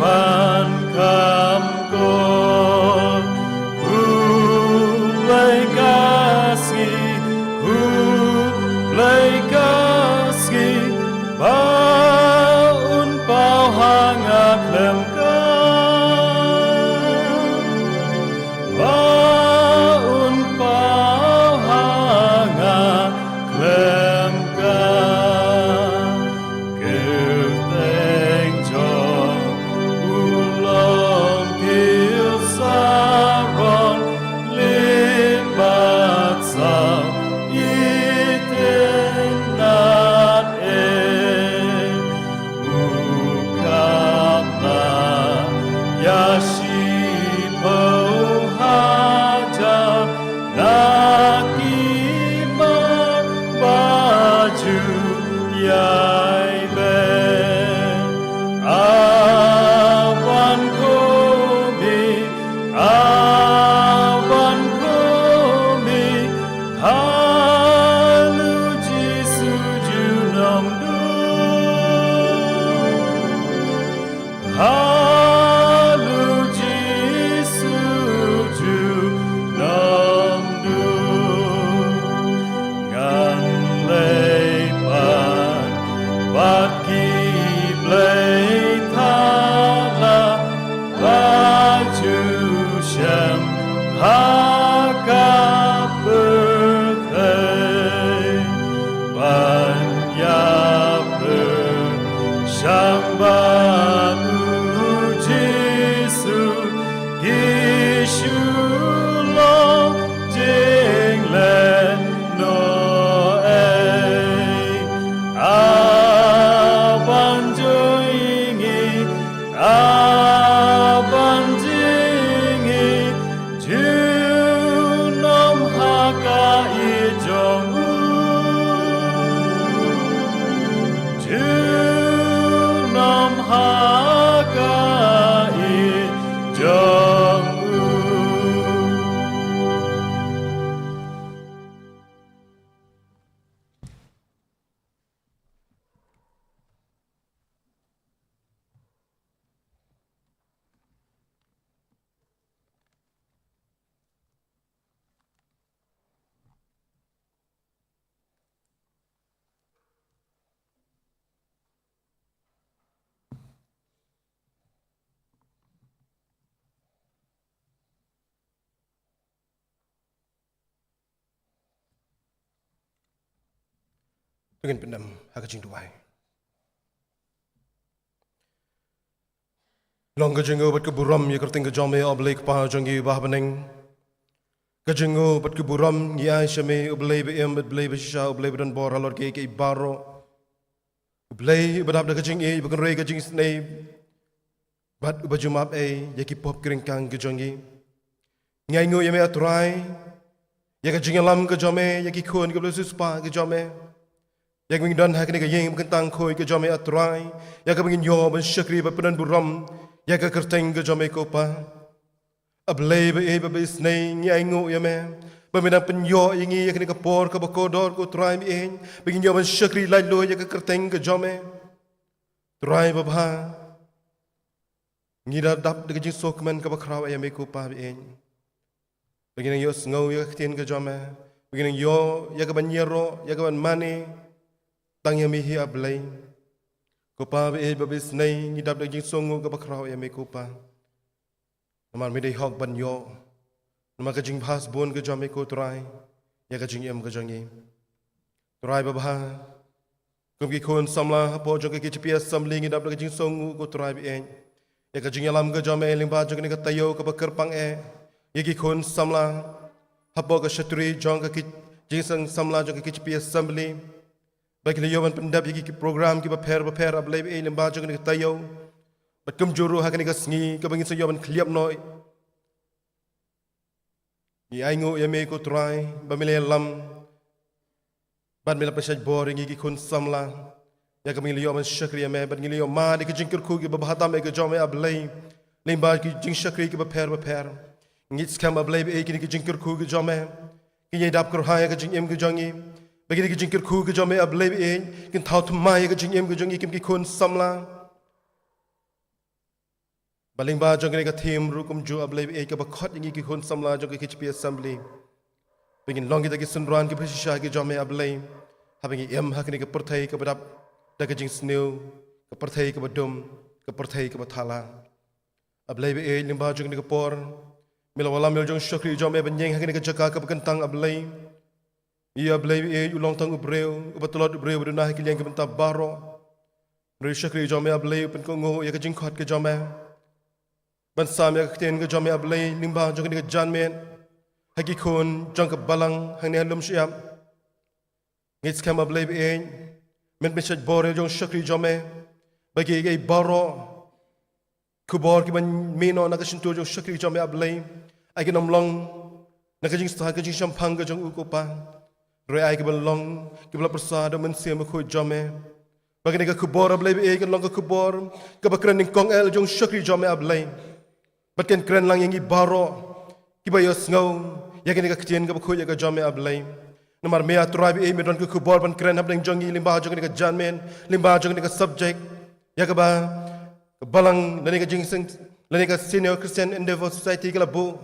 ban kham kor. Khublei ka sngi, khublei ka sngi, ba un paw ha nga khlem ka. Ba un paw ha nga khlem ka. Kyrteng jong u Longpil Saron, lit bad saw itynnad eh. U kap la ïa shiphew hajar na ki mar ba ju ïai beh. A wan kum i, a wan kum i, ha Lord Jisu junom du. Ha Lord Jisu junom du. Ngan leit pat bad ki blei thala ba ju shem ha ka pyrthei. Ban ïa pyrshang bad u Jisu ki shu long jinglehnohei. A ban jingï, a ban jingï, junom ha ka ïeit jong u. Junom ha ka ïeit jong u. To ngin pyndem ha ka jingduwai. Long ka jingnguh bad ka burom ïa ka kyrteng ka jong me, A Blei Kpa jong ngi ba ha bneng. Ka jingnguh bad ka burom ngi ai sha me, U Blei ba im bad Blei ba shisha, U Blei ba don bor halor kiei kiei baroh. U Blei uba dap da ka jingïeit, uba kynrei ka jingisynei, bad uba ju map ei ïa ki pop ki ryngkang ki jong ngi. Ngi ainguh ïa me, A Trai, ïa ka jingïalam ka jong me ïa ki khun kiba la siewspah ki jong me, ïa ka jingdon ha kane ka ïing ba kyntang khuid ka jong me, A Trai, ïa kaba ngin ïoh ban shakri bad pyndon burom ïa ka kyrteng ka jong me, ko Pa. A Blei ba ïeit bad ba isynei, ngi ainguh ïa me ba me dang pynïoh ïa ngi ïa kane ka por kaba kordor, ko Trai ba ïeit, ba ngin ïoh ban shakri laitluid ïa ka kyrteng ka jong me. Trai babha, ngi da dap da ka jingsngewkmen kaba khraw ïa me, ko Pa ba ïeit, ba ngin nang ïohsngew ïa ka ktien ka jong me, ba ngin nang ïoh ïa ka ban ïaroh, ïa ka ban mane tang ïa me hi, A Blei. Ko Pa ba ïeit bad ba isynei, ngi dap da ka jingsngewnguh kaba khraw ïa me, ko Pa. Namar me dei hok ban ïoh, namar ka jingbha shibun ka jong me, ko Trai, ïa ka jingim ka jong ngi. Trai babha, kum ki khun samla hapoh jong ka K J P Assembly ngi dap da ka jingsngew, ko Trai ba ïeit, ïa ka jingïalam ka jong me lyngba jong kane ka taïew kaba kyrpang eh, ïa ki khun samla hapoh ka shatri jong ka ki jingsngew samla jong ka K J P Assembly, ba ki la ïoh ban pyndep ïa ki program kiba pher bapher, A Blei ba ïeit, lyngba jong kane ka taïew. Bad kumjuh ruh ha kane ka sngi kaba ngin sa ïoh ban khlieh noh, ngi ainguh ïa me, ko Trai, ba me la ïalam bad me la pynshait bor ïa ngi ki khun samla, ïa kaba ngi la ïoh ban shakri ïa me bad ngi la ïoh mad ïa ka jingkyrkhu kiba bha tam eh ka jong me, A Blei, lyngba ki jingshakri kiba pher bapher. Ngi ngeit skhem, A Blei ba ïeit, kine ki jingkyrkhu ki jong me kin ïai dap kyrhai ïa ka jingim ka jong ngi, ba kine ki jingkyrkhu ki jong me, A Blei ba ïeit, kin thaw thymmai ïa ka jingim ka jong ngi kum ki khun samla. Ba lyngba jong kane ka theme ruh kumjuh, A Blei ba ïeit, kaba khot ïa ngi ki khun samla jong ka K J P Assembly, ba ngin long kita ki synran kiba shisha ki jong me, A Blei, haba ngi im ha kane ka pyrthei kaba dap da ka jingsniew, ka pyrthei kaba dum, ka pyrthei kaba thala. A Blei ba ïeit, lyngba jong kane ka por me la wallam ïa la jong u shakri jong me ban ïeng ha kane ka jaka kaba kyntang, A Blei. Ïa, A Blei ba ïeit, u long tang u briew uba tlot, u briew ba duna ha ki liang ki bynta baroh. Hynrei u shakri jong me, A Blei, u pynkohnguh ïa ka jingkhot ka jong me ban sam ïa ka ktien ka jong me, A Blei, lyngba jong kane ka janmiet ha ki khun jong ka balang hangne ha Lumshyiap. Ngeit skhem, A Blei ba ïeit, men pynshait bor ïa la jong u shakri jong me, ba kiei kiei baroh khubor kiban mih noh na ka shyntur jong u shakri jong me, A Blei, ai kin ym long na ka jingstad ka jingshemphang ka jong u, ko Pa, hynrei ai kiban long kiba la pyrsa da u Mynsiem Bakhuid jong me, ba kane ka khubor, A Blei ba ïeit, kan long ka khubor kaba kren nyngkong eh la jong u shakri jong me, A Blei, bad kan kren lang ïa ngi baroh kiba ïohsngew ïa kane ka ktien kaba khuid ïa ka jong me, A Blei. Namar me, A Trai ba ïeit, me don ka khubor ban kren hapdeng jong ngi lyngba jong kane ka janmiet, lyngba jong kane ka subject, ïa kaba ka balang lane ka jingseng lane ka Senior Christian Endeavour Society ka la buh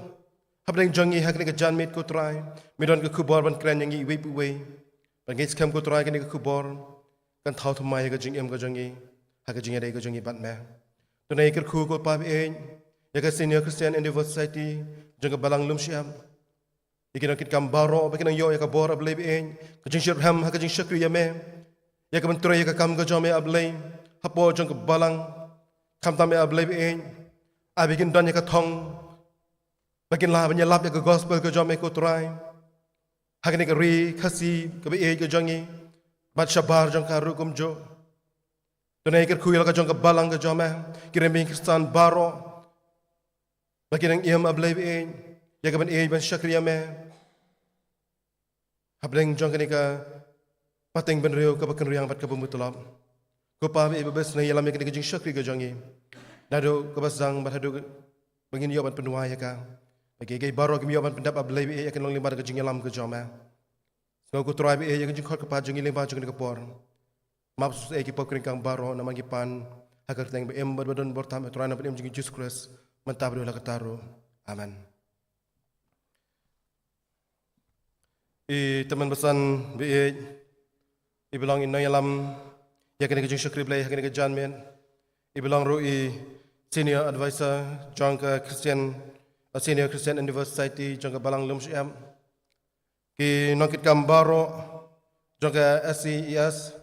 hapdeng jong ngi ha kane ka janmiet, ko Trai. Me don ka khubor ban kren ïa ngi iwei pa iwei. Bad ngeit skhem, ko Trai, kane ka khubor kan thaw thymmai ïa ka jingim ka jong ngi ha ka jingïadei ka jong ngi bad me. To ngin kyrkhu, ko Pa ba ïeit, ïa ka Senior Christian Endeavour Society jong ka balang Lumshyiap, ïa ki nongkitkam baroh, ba kin nang ïoh ïa ka bor, A Blei ba ïeit, ka jingshitrhem ha ka jingshakri ïa me, ïa ka ban trei ïa ka kam ka jong me, A Blei, hapoh jong ka balang. Khamtam eh, A Blei ba ïeit, ai ba kin don ïa ka thong ba kin lah ban ïalap ïa ka gospel ka jong me, ko Trai, ha kane ka ri Khasi kaba ïeit ka jong ngi, bad shabar jong ka ruh kumjuh. To ngin kyrkhu ïa la ka jong ka balang ka jong me, ki riew Khristan baroh, ba kin nang im, A Blei ba ïeit, ïa ka ban ïeit ban shakri ïa me hapdeng jong kane ka pateng bynriew kaba kynriang bad kaba mutlop. Ko Pa ba ïeit, ba bha sngewbha ïalam ïa kane ka jingshakri ka jong ngi, naduh kaba sdang bad haduh ba ngin ïoh ban pynwai ïa ka. Ba kiei kiei baroh kim ïoh ban pyndep, A Blei ba ïeit, ïa ka long lyngba da ka jingïalam ka jong me. Sngew, ko Trai ba ïeit, ïa ka jingkhot ka pat jong ngi lyngba jong kane ka por. Map sngewsih ïa ki pop kyrkang baroh, namar ngi pan ha ka kyrteng ba im bad ba don bor tam, A Trai, na pdeng jong ngi Jisu Khrist, mynta bad haduh la katta ruh. Amen. I tymmen basan ba ïeit, iba long i nongïalam ïa kane ka jingshakri Blei ha kane ka janmiet, iba long ruh i Senior Advisor jong ka Christian, uh, Senior Christian Endeavour Society jong ka balang Lumshyiap, ki nongkitkam baroh jong ka S C E S,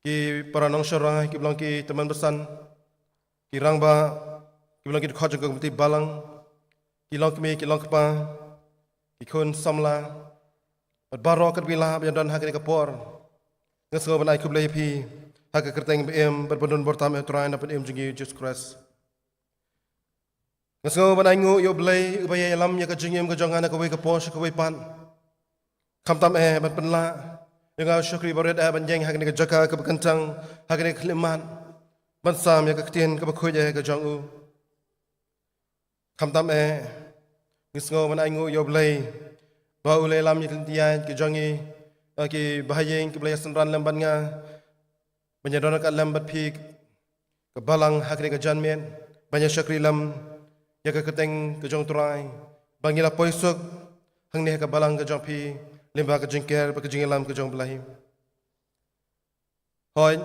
ki para nongshura kiba long ki tymmen basan, ki rangbah kiba long ki dkhot jong ka komiti balang, ki longkmie, ki longkpa, ki khun samla, bad baroh katba la ba ïadon ha kane ka por. Nga sngew ban ai khublei ïa phi ha ka kyrteng ba im bad ba don bor tam, A Trai, na pdeng jong ngi Jisu Khrist. Nga sngew ban ainguh ïa U Blei, uba ïalam ïa ka jingim ka jong nga na kawei ka por sha kawei pat. Khamtam eh ban pynlah ïa nga, u shakri barit eh, ban ïeng ha kane ka jaka kaba kyntang, ha kane ka khyllipmat, ban sam ïa ka ktien kaba khuid eh ka jong u. Khamtam eh, nga sngew ban ainguh ïa U Blei, ba u la ïalam ïa ki lynti ïaid ki jong ngi, ïa ki bahaïing kiba la ïasynran lem bad nga, ban ïadon ryngkat lem bad phi, ka balang, ha kane ka janmiet, ban ïashakri lem ïa ka kyrteng ka jong U Trai, ba ngi la poi suk hangne ha ka balang ka jong phi, lyngba ka jingker bad ka jingïalam ka jong U Blei. Hooid,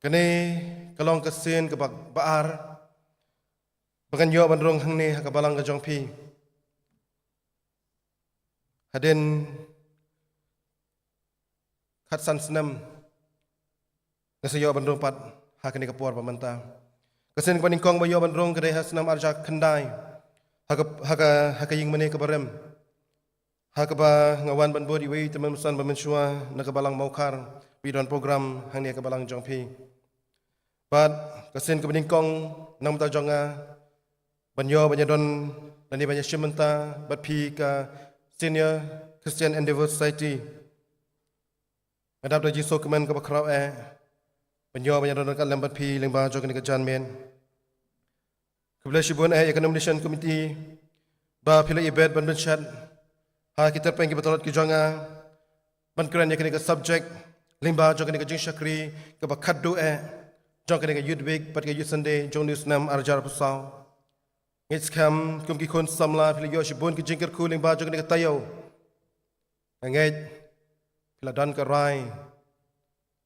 kane ka long ka sien kaba, ba ar ba ngan ïoh ban rung hangne ha ka balang ka jong phi. Hadien khatsan snem nga sa ïoh ban rung pat ha kane ka por ba mynta. Ka sien kaba nyngkong ba ïoh ban rung ka dei ha snem arhajar khyndai ha ka, ha ka, ha ka ïing mane kaba rim, ha kaba nga wan ban bud iwei i tymmen basan ba mynshuwa na ka balang Mawkhar, ba i don program hangne ha ka balang jong phi. Bad ka sien kaba nyngkong na ka bynta jong nga ban ïoh ban ïadon lane ban ïashim bynta bad phi ka Senior Christian Endeavour Society. Nga dap da jingsngewkmen kaba khraw eh ban ïoh ban ïadon ryngkat lem bad phi lyngba jong kane ka janmiet. Khublei shibun eh ïa ka nomination committee ba phi la ïabit ban pynshet ha ki tyrpeng kiba tlot ki jong nga ban kren ïa kane ka subject lyngba jong kane ka jingshakri kaba khatduh eh jong kane ka Youth Week bad ka Youth Sunday jong une u snem arhajar arphew saw. Ngeit skhem kum ki khun samla phi la ïoh shibun ki jingkyrkhu lyngba jong kane ka taïew. Nga ngeit phi la don ka rai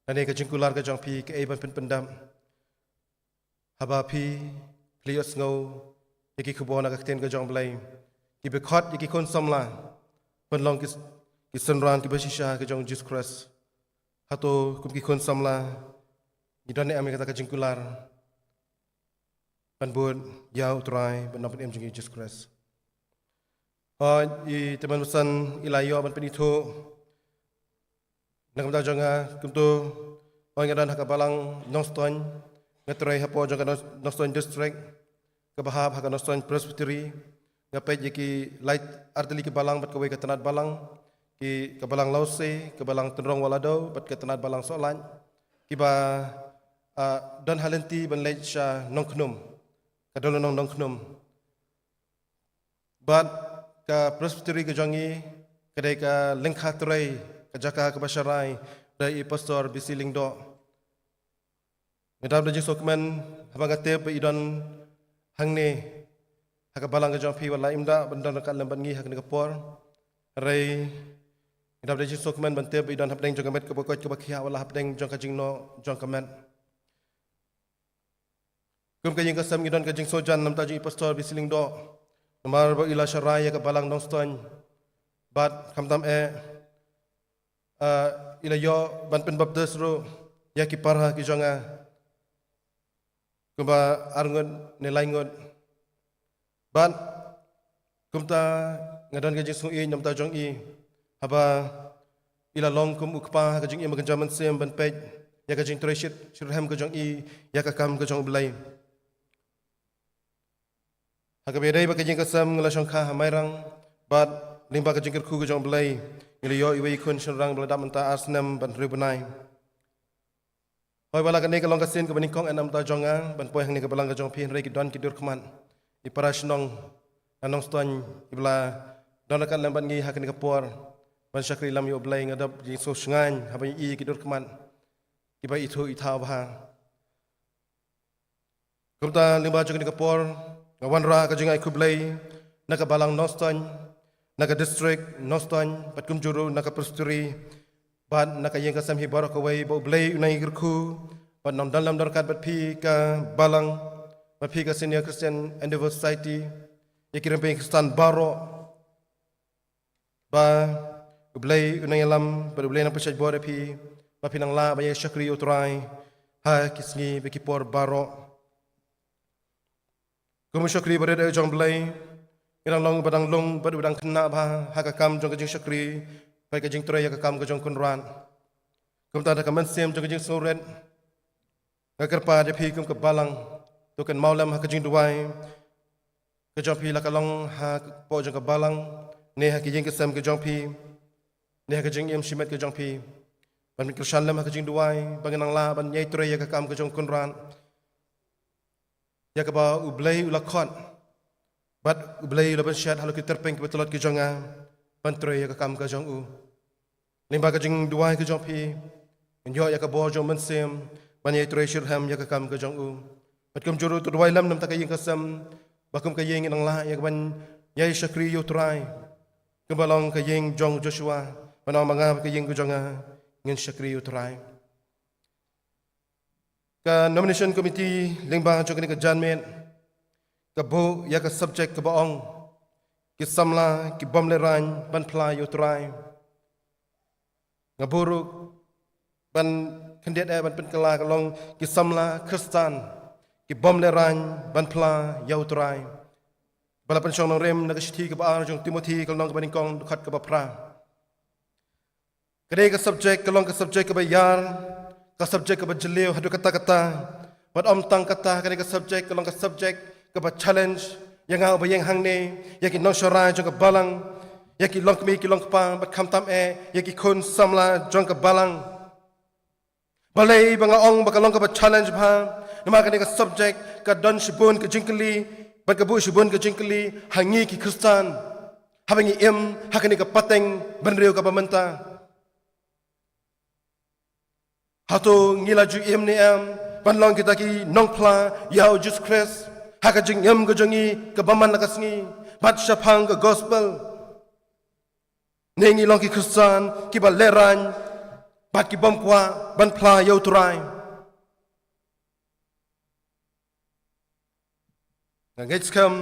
lane ka jingkular ka jong phi kaei ban pynpyndap haba phi, phi la ïohsngew ïa ki khubor na ka ktien ka jong U Blei kiba khot ïa ki khun samla ban long ki, ki synran kiba shisha ka jong U Jisu Khrist. Hato kum ki khun samla ngi don ne em ïa kata ka jingkular ban bud ïa U Trai, ban nongpynim jong ngi U Jisu Khrist? Hooid, i tymmen basan i la ïoh ban pynithuh na ka bynta jong nga kumto. Hooid, nga don ha ka balang Nongstoiñ, nga trei hapoh jong ka Nong-, Nongstoiñ District kaba hap ha ka Nongstoiñ Presbytery. Nga peit ïa ki lai artylli ki balang bad kawei ka tnat balang, ki ka balang Lawse, ka balang Tynrong Wahlyadaw bad ka tnat balang Sohlait, kiba, ah, don ha lynti ban leit sha Nongkhnum, ka Dollynong Nongkhnum. Bad ka Presbytery ka jong ngi ka dei ka lyngkha trei, ka jaka kaba sharai da i Pastor B C Lyngdoh. Nga dap da jingsngewkmen haba nga tip ba i don hangne ha ka balang ka jong phi, wat la im da ban don ryngkat lem bad ngi ha kane ka por. Hynrei nga dap da jingsngewkmen ban tip ba i don hapdeng jong ka met kaba koit kaba khiah, wat la hapdeng jong ka jingnoh jong ka met. Kum ka ïing ka sem ngi don ka jingsngewjan na ka bynta jong i Pastor B C Lyngdoh, namar ba i la sharai ïa ka balang Nongstoiñ bad khamtam eh, ah, i la ïoh ban pynbaptis ruh ïa ki para ki jong nga kumba arngut ne laingut. Bad kumta nga don ka jingsngewïeit na ka bynta jong i haba i la long kum u kpa ha ka jingim ka jingmynsiem ban peit ïa ka jingtrei shit, shitrhem ka jong i ïa ka kam ka jong U Blei. Ha kaba ïadei bad ka ïing ka sem nga la shongkha ha Mairang bad lyngba ka jingkyrkhu ka jong U Blei ngi la ïoh iwei i khun shynrang ba la dap mynta ar snem bad hynriew bnai. Hooid, wat la kane ka long ka sien kaba nyngkong eh na ka bynta jong nga ban poi hangne ha ka balang ka jong phi, hynrei ki don ki dur khmat, i para shnong na Nongstoiñ iba la don ryngkat lem bad ngi ha kane ka por ban shakri lam ïa U Blei. Nga dap jingsngewshngaiñ haba ngi i ki dur khmat kiba ithuh ithaw bha. Kumta lyngba jong kane ka por nga wanrah ka jingai khublei na ka balang Nongstoiñ, na ka district Nongstoiñ bad kumjuh ruh na ka Presbytery bad na ka ïing ka sem hi baroh kawei, ba U Blei un nang ïakyrkhu bad nang don lem don ryngkat bad phi ka balang, bad phi ka Senior Christian Endeavour Society, ïa ki rympei Khristan baroh, ba U Blei un nang ïalam bad U Blei un nang pynshait bor ïa phi ba phin nang lah ban ïa shakri ïa U Trai ha ki sngi bad ki por baroh. Kum u shakri barit jong U Blei, ngi dang long uba dang lung bad uba dang khynnah bha ha ka kam jong ka jingshakri bad ka jingtrei ïa ka kam ka jong U Kynrad. Kumta da ka mynsiem jong ka jingsngewrit nga kyrpad ïa phi kum ka balang, to kynmaw lem ha ka jingduwai ka jong phi, la ka long hapoh jong ka balang ne ha ka ïing ka sem ka jong phi ne ha ka jingim shimet ka jong phi, ban pynkyrshan lem ha ka jingduwai ba ngin nang lah ban ïai trei ïa ka kam ka jong U Kynrad. Ïa kaba U Blei u la khot bad U Blei u la pynshet halor ki tyrpeng kiba tlot ki jong nga ban trei ïa ka kam ka jong u. Lyngba ka jingduwai ka jong phi ngin ïoh ïa ka bor jong U Mynsiem ban ïai trei shitrhem ïa ka kam ka jong u. Bad kumjuh ruh to duwai lem na ka bynta ka ïing ka sem, ba kum ka ïing ngin nang lah ïa ka ban ïai shakri ïa U Trai kumba long ka ïing jong u Joshua, ban ong ba nga bad ka ïing ka jong nga ngin shakri ïa U Trai. Ka nomination committee lyngba jong kane ka janmiet ka buh ïa ka subject kaba ong, ki samla ki bym lehraiñ ban phla ïa U Trai. Nga buh ruh ban khyndiat eh ban pynkylla ka long ki samla Khristan ki bym lehraiñ ban phla ïa U Trai. Ba la pynshong nongrim na ka shithi kaba ar jong Timothi, ka lynnong kaba nyngkong, dkhot kaba phra. Ka dei ka subject, ka long ka subject kaba ïar, ka subject kaba jylliew haduh katta katta. Bad ym tang kata, ka dei ka subject, ka long ka subject kaba challenge ïa nga uba ïeng hangne, ïa ki nongsharai jong ka balang, ïa ki longkmie ki longkpa, bad khamtam eh ïa ki khun samla jong ka balang. Balei ba nga ong ba ka long kaba challenge bha? Namar kane ka subject ka don shibun ka jingkylli, bad ka buh shibun ka jingkylli ha ngi ki Khristan haba ngi im ha kane ka pateng bynriew kaba mynta. Hato ngi la ju im ne em ban long kita ki nongphla ïa U Jisu Khrist ha ka jingim ka jong ngi kaba man la ka sngi, bad shaphang ka gospel? Ne ngi long ki Khristan kiba lehraiñ bad ki bym kwah ban phla ïa U Trai? Nga ngeit skhem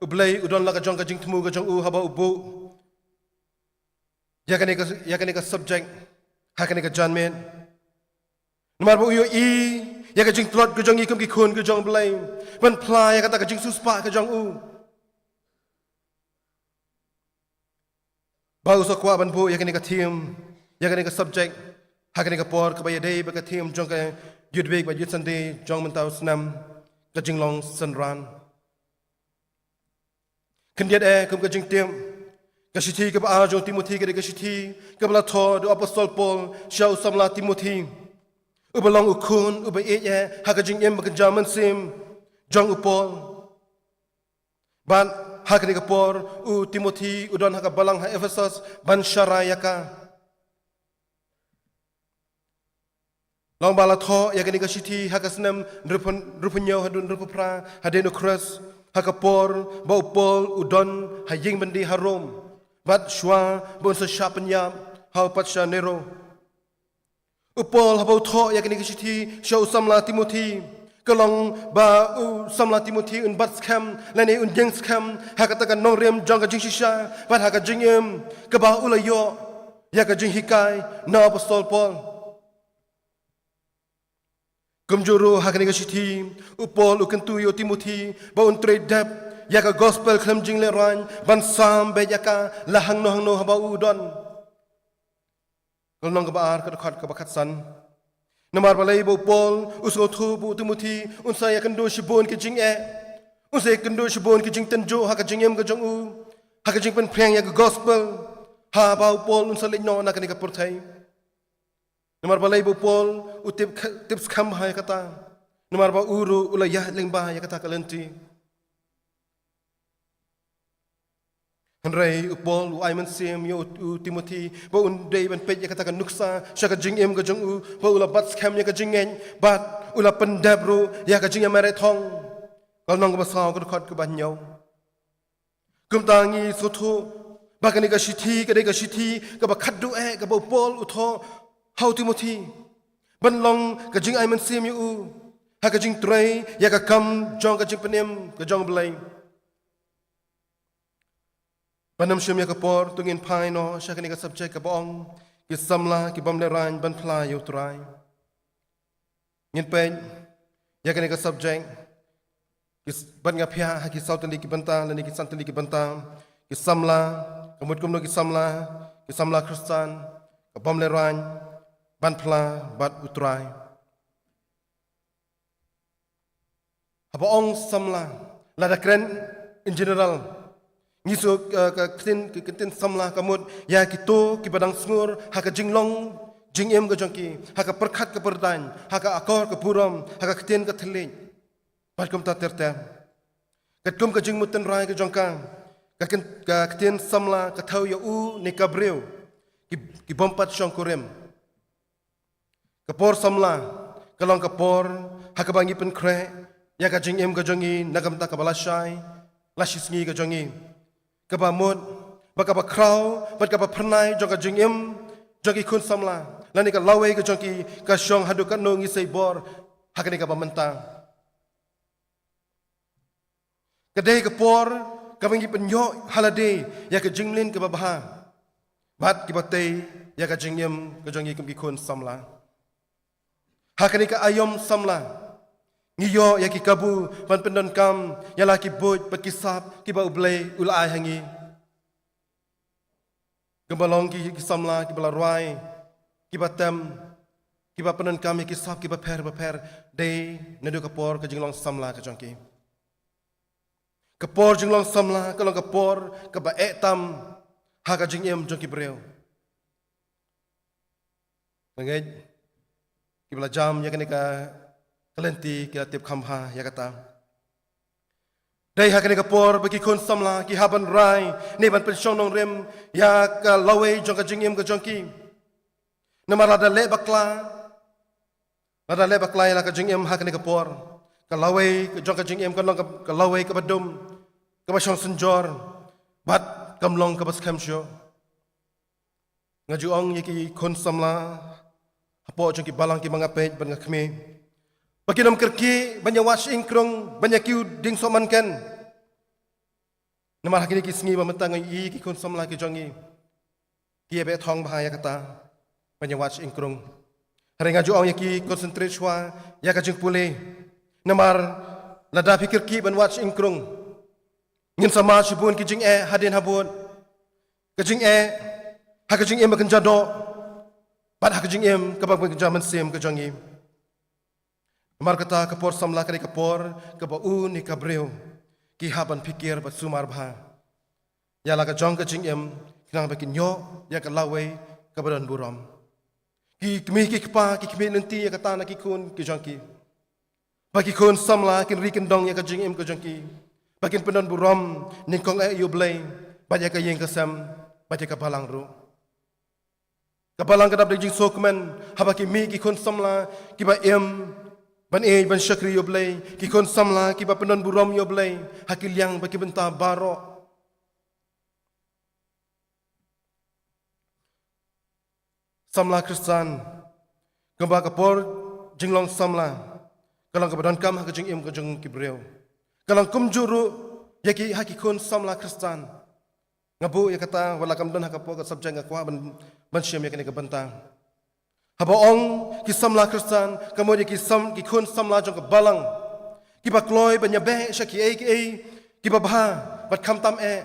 U Blei u don la ka jong ka jingthmu ka jong u haba u buh ïa kane ka, ïa kane ka subject ha kane ka janmiet. Namar ba u ïohi ïa ka jingtlot ka jong ngi kum ki khun ka jong U Blei ban phla ïa kata ka jingsiewspah ka jong u. Ba u sa kwah ban buh ïa kane ka theme, ïa kane ka subject ha kane ka por kaba ïadei bad ka theme jong ka Youth Week bad Youth Sunday jong mynta u snem, ka jinglong synran. Khyndiat eh kum ka jingtip, ka shithi kaba ar jong Timothi ka dei ka shithi kaba la thoh da u Apostol Paul sha u samla Timothi, uba long u khun uba ïeit eh ha ka jingim ba kynja mynsiem jong u Paul. Bad ha kane ka por u Timothi u don ha ka balang ha Ephesus ban sharai ïa ka. Long ba la thoh ïa kane ka shithi ha ka snem hynriewphew, hynriewphew hynñiew haduh hynriewphew phra hadien U Khrist, ha ka por ba u Paul u don ha ïing byndi ha Rom, bad shuwa ba un sa shah pynïap ha u patsha Nero. U Paul haba u thoh ïa kane ka shithi sha u samla Timothi, ka long ba u samla Timothi un bat skhem lane un ïeng skhem ha kata ka nongrim jong ka jingshisha bad ha ka jingim kaba u la ïoh ïa ka jinghikai na u Apostol Paul. Kumjuh ruh ha kane ka shithi u Paul u kyntu ïa u Timothi ba un trei dep ïa ka gospel khlem jinglehraiñ, ban sam beit ïa ka la hangno hangno haba u don. Ka lynnong kaba ar, ka dkhot kaba khatsan. Namar balei ba u Paul u sngewthuh ba u Timothi un sa ïakynduh shibun ki jingeh, un sa ïakynduh shibun ki jingtynjuh ha ka jingim ka jong u, ha ka jingpynphriang ïa ka gospel, haba u Paul un sa leit noh na kane ka pyrthei? Namar balei ba u Paul u tip, tip skhem bha ïa kata? Namar ba u ruh u la ïaid lyngba ïa kata ka lynti. Hynrei u Paul u ai mynsiem ïa u, u Timothi ba un dei ban peit ïa kata ka nuksa sha ka jingim ka jong u, ba u la bat skhem ïa ka jingngeit bad u la pyndep ruh ïa ka jingïamareh thong. Ka lynnong kaba saw, ka dkhot kaba hynñiew. Kumta ngi sngewthuh ba kane ka shithi ka dei ka shithi kaba khatduh eh kaba u Paul u thoh ha u Timothi, ban long ka jingai mynsiem ïa u ha ka jingtrei ïa ka kam jong ka jingpynim ka jong U Blei. Ban ym shim ïa ka por, to ngin phai noh sha kane ka subject kaba ong ki samla ki bym lehraiñ ban phla ïa U Trai. Ngin peit ïa kane ka subject, ki s-, bad nga phiah ha ki saw tylli ki bynta lane ki san tylli ki bynta. Ki samla, ka mut kumno ki samla, ki samla Khristan ka bym lehraiñ ban phla bad U Trai. Haba ong samla, lada kren in general, ngi shu, eh, ka ktien, ka ktien samla ka mut ïa kito kiba dang sngur ha ka jinglong jingim ka jong ki, ha ka pyrkhat ka pyrdaiñ, ha ka akor ka burom, ha ka ktien ka thylliej, bad kumta ter ter. Katkum ka jingmut tynrai ka jong ka, ka ktien, ka ktien samla ka thew ïa u ne ka briew ki, ki bym pat shongkurim. Ka por samla ka long ka por ha kaba ngi pynkhreh ïa ka jingim ka jong ngi na ka bynta kaba lashai lashisngi ka jong ngi, kaba mut ba kaba khraw bad kaba phyrnai jong ka jingim jong ki khun samla lane ka lawei ka jong ki ka shong haduh katno ngi sei bor ha kane kaba mynta. Ka dei ka por kaba ngi pynïoh ha lade ïa ka jingmlien kaba bha bad kiba tei ïa ka jingim ka jong ngi kum ki khun samla. Ha kane ka aïom samla, ngi ïoh ïa ki kabu ban pyndonkam ïa la ki buit bad ki sap kiba U Blei u la ai ha ngi. Kiba long ki, ki samla kiba la rwai, kiba tem, kiba pyndonkam ïa ki sap kiba pher bapher, dei naduh ka por ka jinglong samla ka jong ki. Ka por jinglong samla ka long ka por kaba eh tam ha ka jingim jong ki briew. Nga ngeit kiba la jam ïa kane ka, ka lynti ki la tip kham bha ïa kata. Dei ha kane ka por ba ki khun samla ki hap ban rai ne ban pynshong nongrim ïa ka lawei jong ka jingim ka jong ki. Namar lada leh bakla, lada leh bakla ïa la ka jingim ha kane ka por, ka lawei jong ka jingim ka long ka, ka lawei kaba dum, kaba shong synjor, bad kam long kaba skhem shuh. Nga ju ong ïa ki khun samla hapoh jong ki balang kiba nga peit bad nga khmih, ba kin ym kyrkieh ban ïa wad shyieng krung, ban ïa kiew dieng sohmynken. Namar ha kine ki sngi ba mynta nga ïohi ki khun samla ki jong ngi ki ïa beh thong bha ïa kata ban ïa wad shyieng krung. Hynrei nga ju ong ïa ki, concentrate shuwa ïa ka jingpule. Namar lada phi kyrkieh ban wad shyieng krung, ngin sa mad shibun ki jingeh hadien habud. Ka jingeh ha ka jingim ba kynja doh bad ha ka jingim kaba kynja mynsiem ka jong ngi. Namar kata ka por samla ka dei ka por kaba u ne ka briew ki hap ban phikir bad sumar bha ïa la ka jong ka jingim, khnang ba kin ïoh ïa ka lawei kaba don burom. Ki kmie ki kpa ki khmih lynti ïa kata na ki khun ki jong ki, ba ki khun samla kin ri kin dong ïa ka jingim ka jong ki, ba kin pyndon burom nyngkong eh ïa U Blei, bad ïa ka ïing ka sem, bad ïa ka balang ruh. Ka balang ka dap da jingsngewkmen haba ki mih ki khun samla kiba im ban ïeit ban shakri ïa U Blei, ki khun samla kiba pyndon burom ïa U Blei ha ki liang bad ki bynta baroh. Samla Khristan, kumba ka por jinglong samla ka long kaba donkam ha ka jingim ka jong ki briew, ka long kumjuh ruh ïa ki, ha ki khun samla Khristan. Nga buh ïa kata wat la kam don ha ka por ka subject, nga kwah ban, ban shim ïa kane ka bynta. Haba ong ki samla Khristan, ka mut ïa ki sam, ki khun samla jong ka balang, kiba kloi ban ïabeh sha kiei kiei kiba bha bad khamtam eh,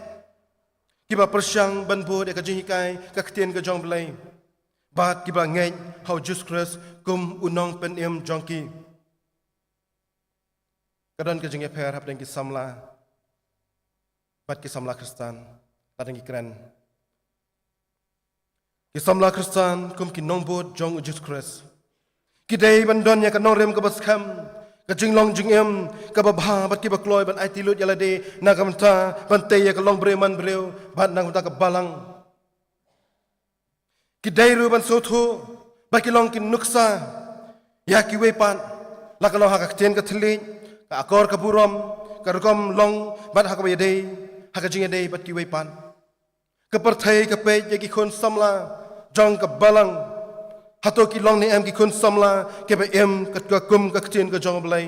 kiba pyrshang ban bud ïa ka jinghikai ka ktien ka jong U Blei, bad kiba ngeit ha U Jisu Khrist kum U Nongpynim jong ki. Ka don ka jingïapher hapdeng ki samla bad ki samla Khristan, la dang ki kren. Ki samla Khristan kum ki nongbud jong U Jisu Khrist, ki dei ban don ïa ka nongrim kaba skhem, ka jinglong jingim kaba bha, bad kiba kloi ban aiti lut ïa lade na ka bynta ban tei ïa ka longbriew manbriew bad na ka bynta ka balang. Ki dei ruh ban sngewthuh ba ki long ki nuksa ïa kiwei pat, la ka long ha ka ktien ka thylliej, ka akor ka burom, ka rukom long, bad ha kaba ïadei, ha ka jingïadei bad kiwei pat. Ka pyrthei ka peit ïa ki khun samla jong ka balang. Hato ki long ne em ki khun samla kiba im katkum ka ktien ka jong U Blei?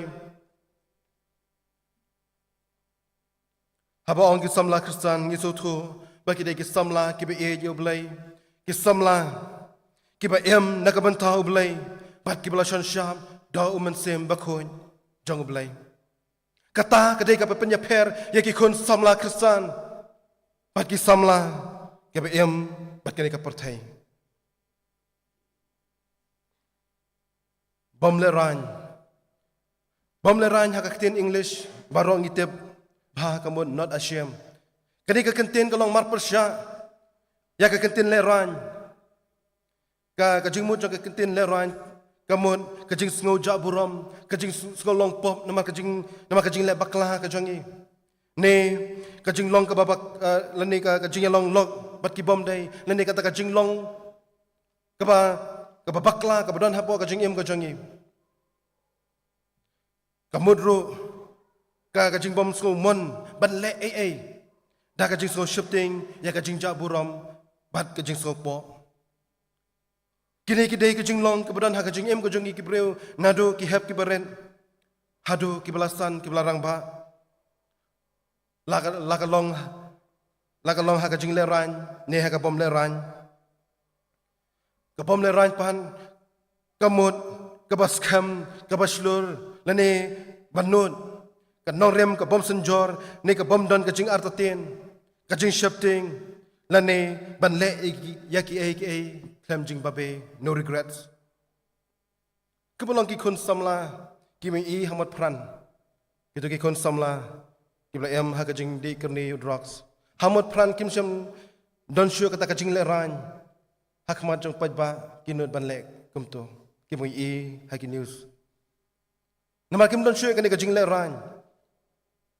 Haba ong ki samla Khristan, ngi sngewthuh ba ki dei ki samla kiba ïeit ïa U Blei, ki samla kiba im na ka bynta U Blei, bad kiba la shon shap da U Mynsiem Bakhuid jong U Blei. Kata ka dei kaba pynïapher ïa ki khun samla Khristan bad ki samla kiba im bad kane ka pyrthei. Bym lehraiñ. Bym lehraiñ ha ka ktien English baroh ngi tip bha ka mut not ashamed. Kane ka kyntien ka long marpyrshah ïa ka kyntien lehraiñ. Ka, ka jingmut jong ka kyntien lehraiñ ka mut ka jingsngew jah burom, ka jingsngew long pop namar ka jing, namar ka jingleh bakla ka jong ngi. Ne ka jinglong kaba bak, eh, lane ka, ka jingïalong lok bad ki bym dei, lane kata ka jinglong kaba, kaba bakla kaba don hapoh ka jingim ka jong ngi. Ka mut ruh ka, ka jingbym sngewmon ban leh ei ei, da ka jingsngew sheptieng ïa ka jingjah burom bad ka jingsngew pop. Kine ki dei ka jinglong kaba don ha ka jingim ka jong ngi ki briew, naduh ki hep kiba rit haduh kiba la san, kiba la rangbah. La ka, la ka long, la ka long ha ka jinglehraiñ ne ha ka bym lehraiñ. Ka bym lehraiñ pat ka mut kaba skhem, kaba shlur, lane ban nud, ka nongrim kabym synjor, ne kabym don ka jingartatien, ka jingsheptieng, lane ban leh ïa ki, ïa kiei kiei khlem jingbabe, no regrets. Kiba long ki khun samla, ki mih i ha mot phran. Kito ki khun samla, kiba la em ha ka jingdih kyrni u drugs. Ha mot phran kim shym don shuh kata ka jinglehrain. Ha khmat jong paidbah, ki nud ban leh kumto. Ki mih i ha ki news. Namar kim don shuh kane ka jinglehrain.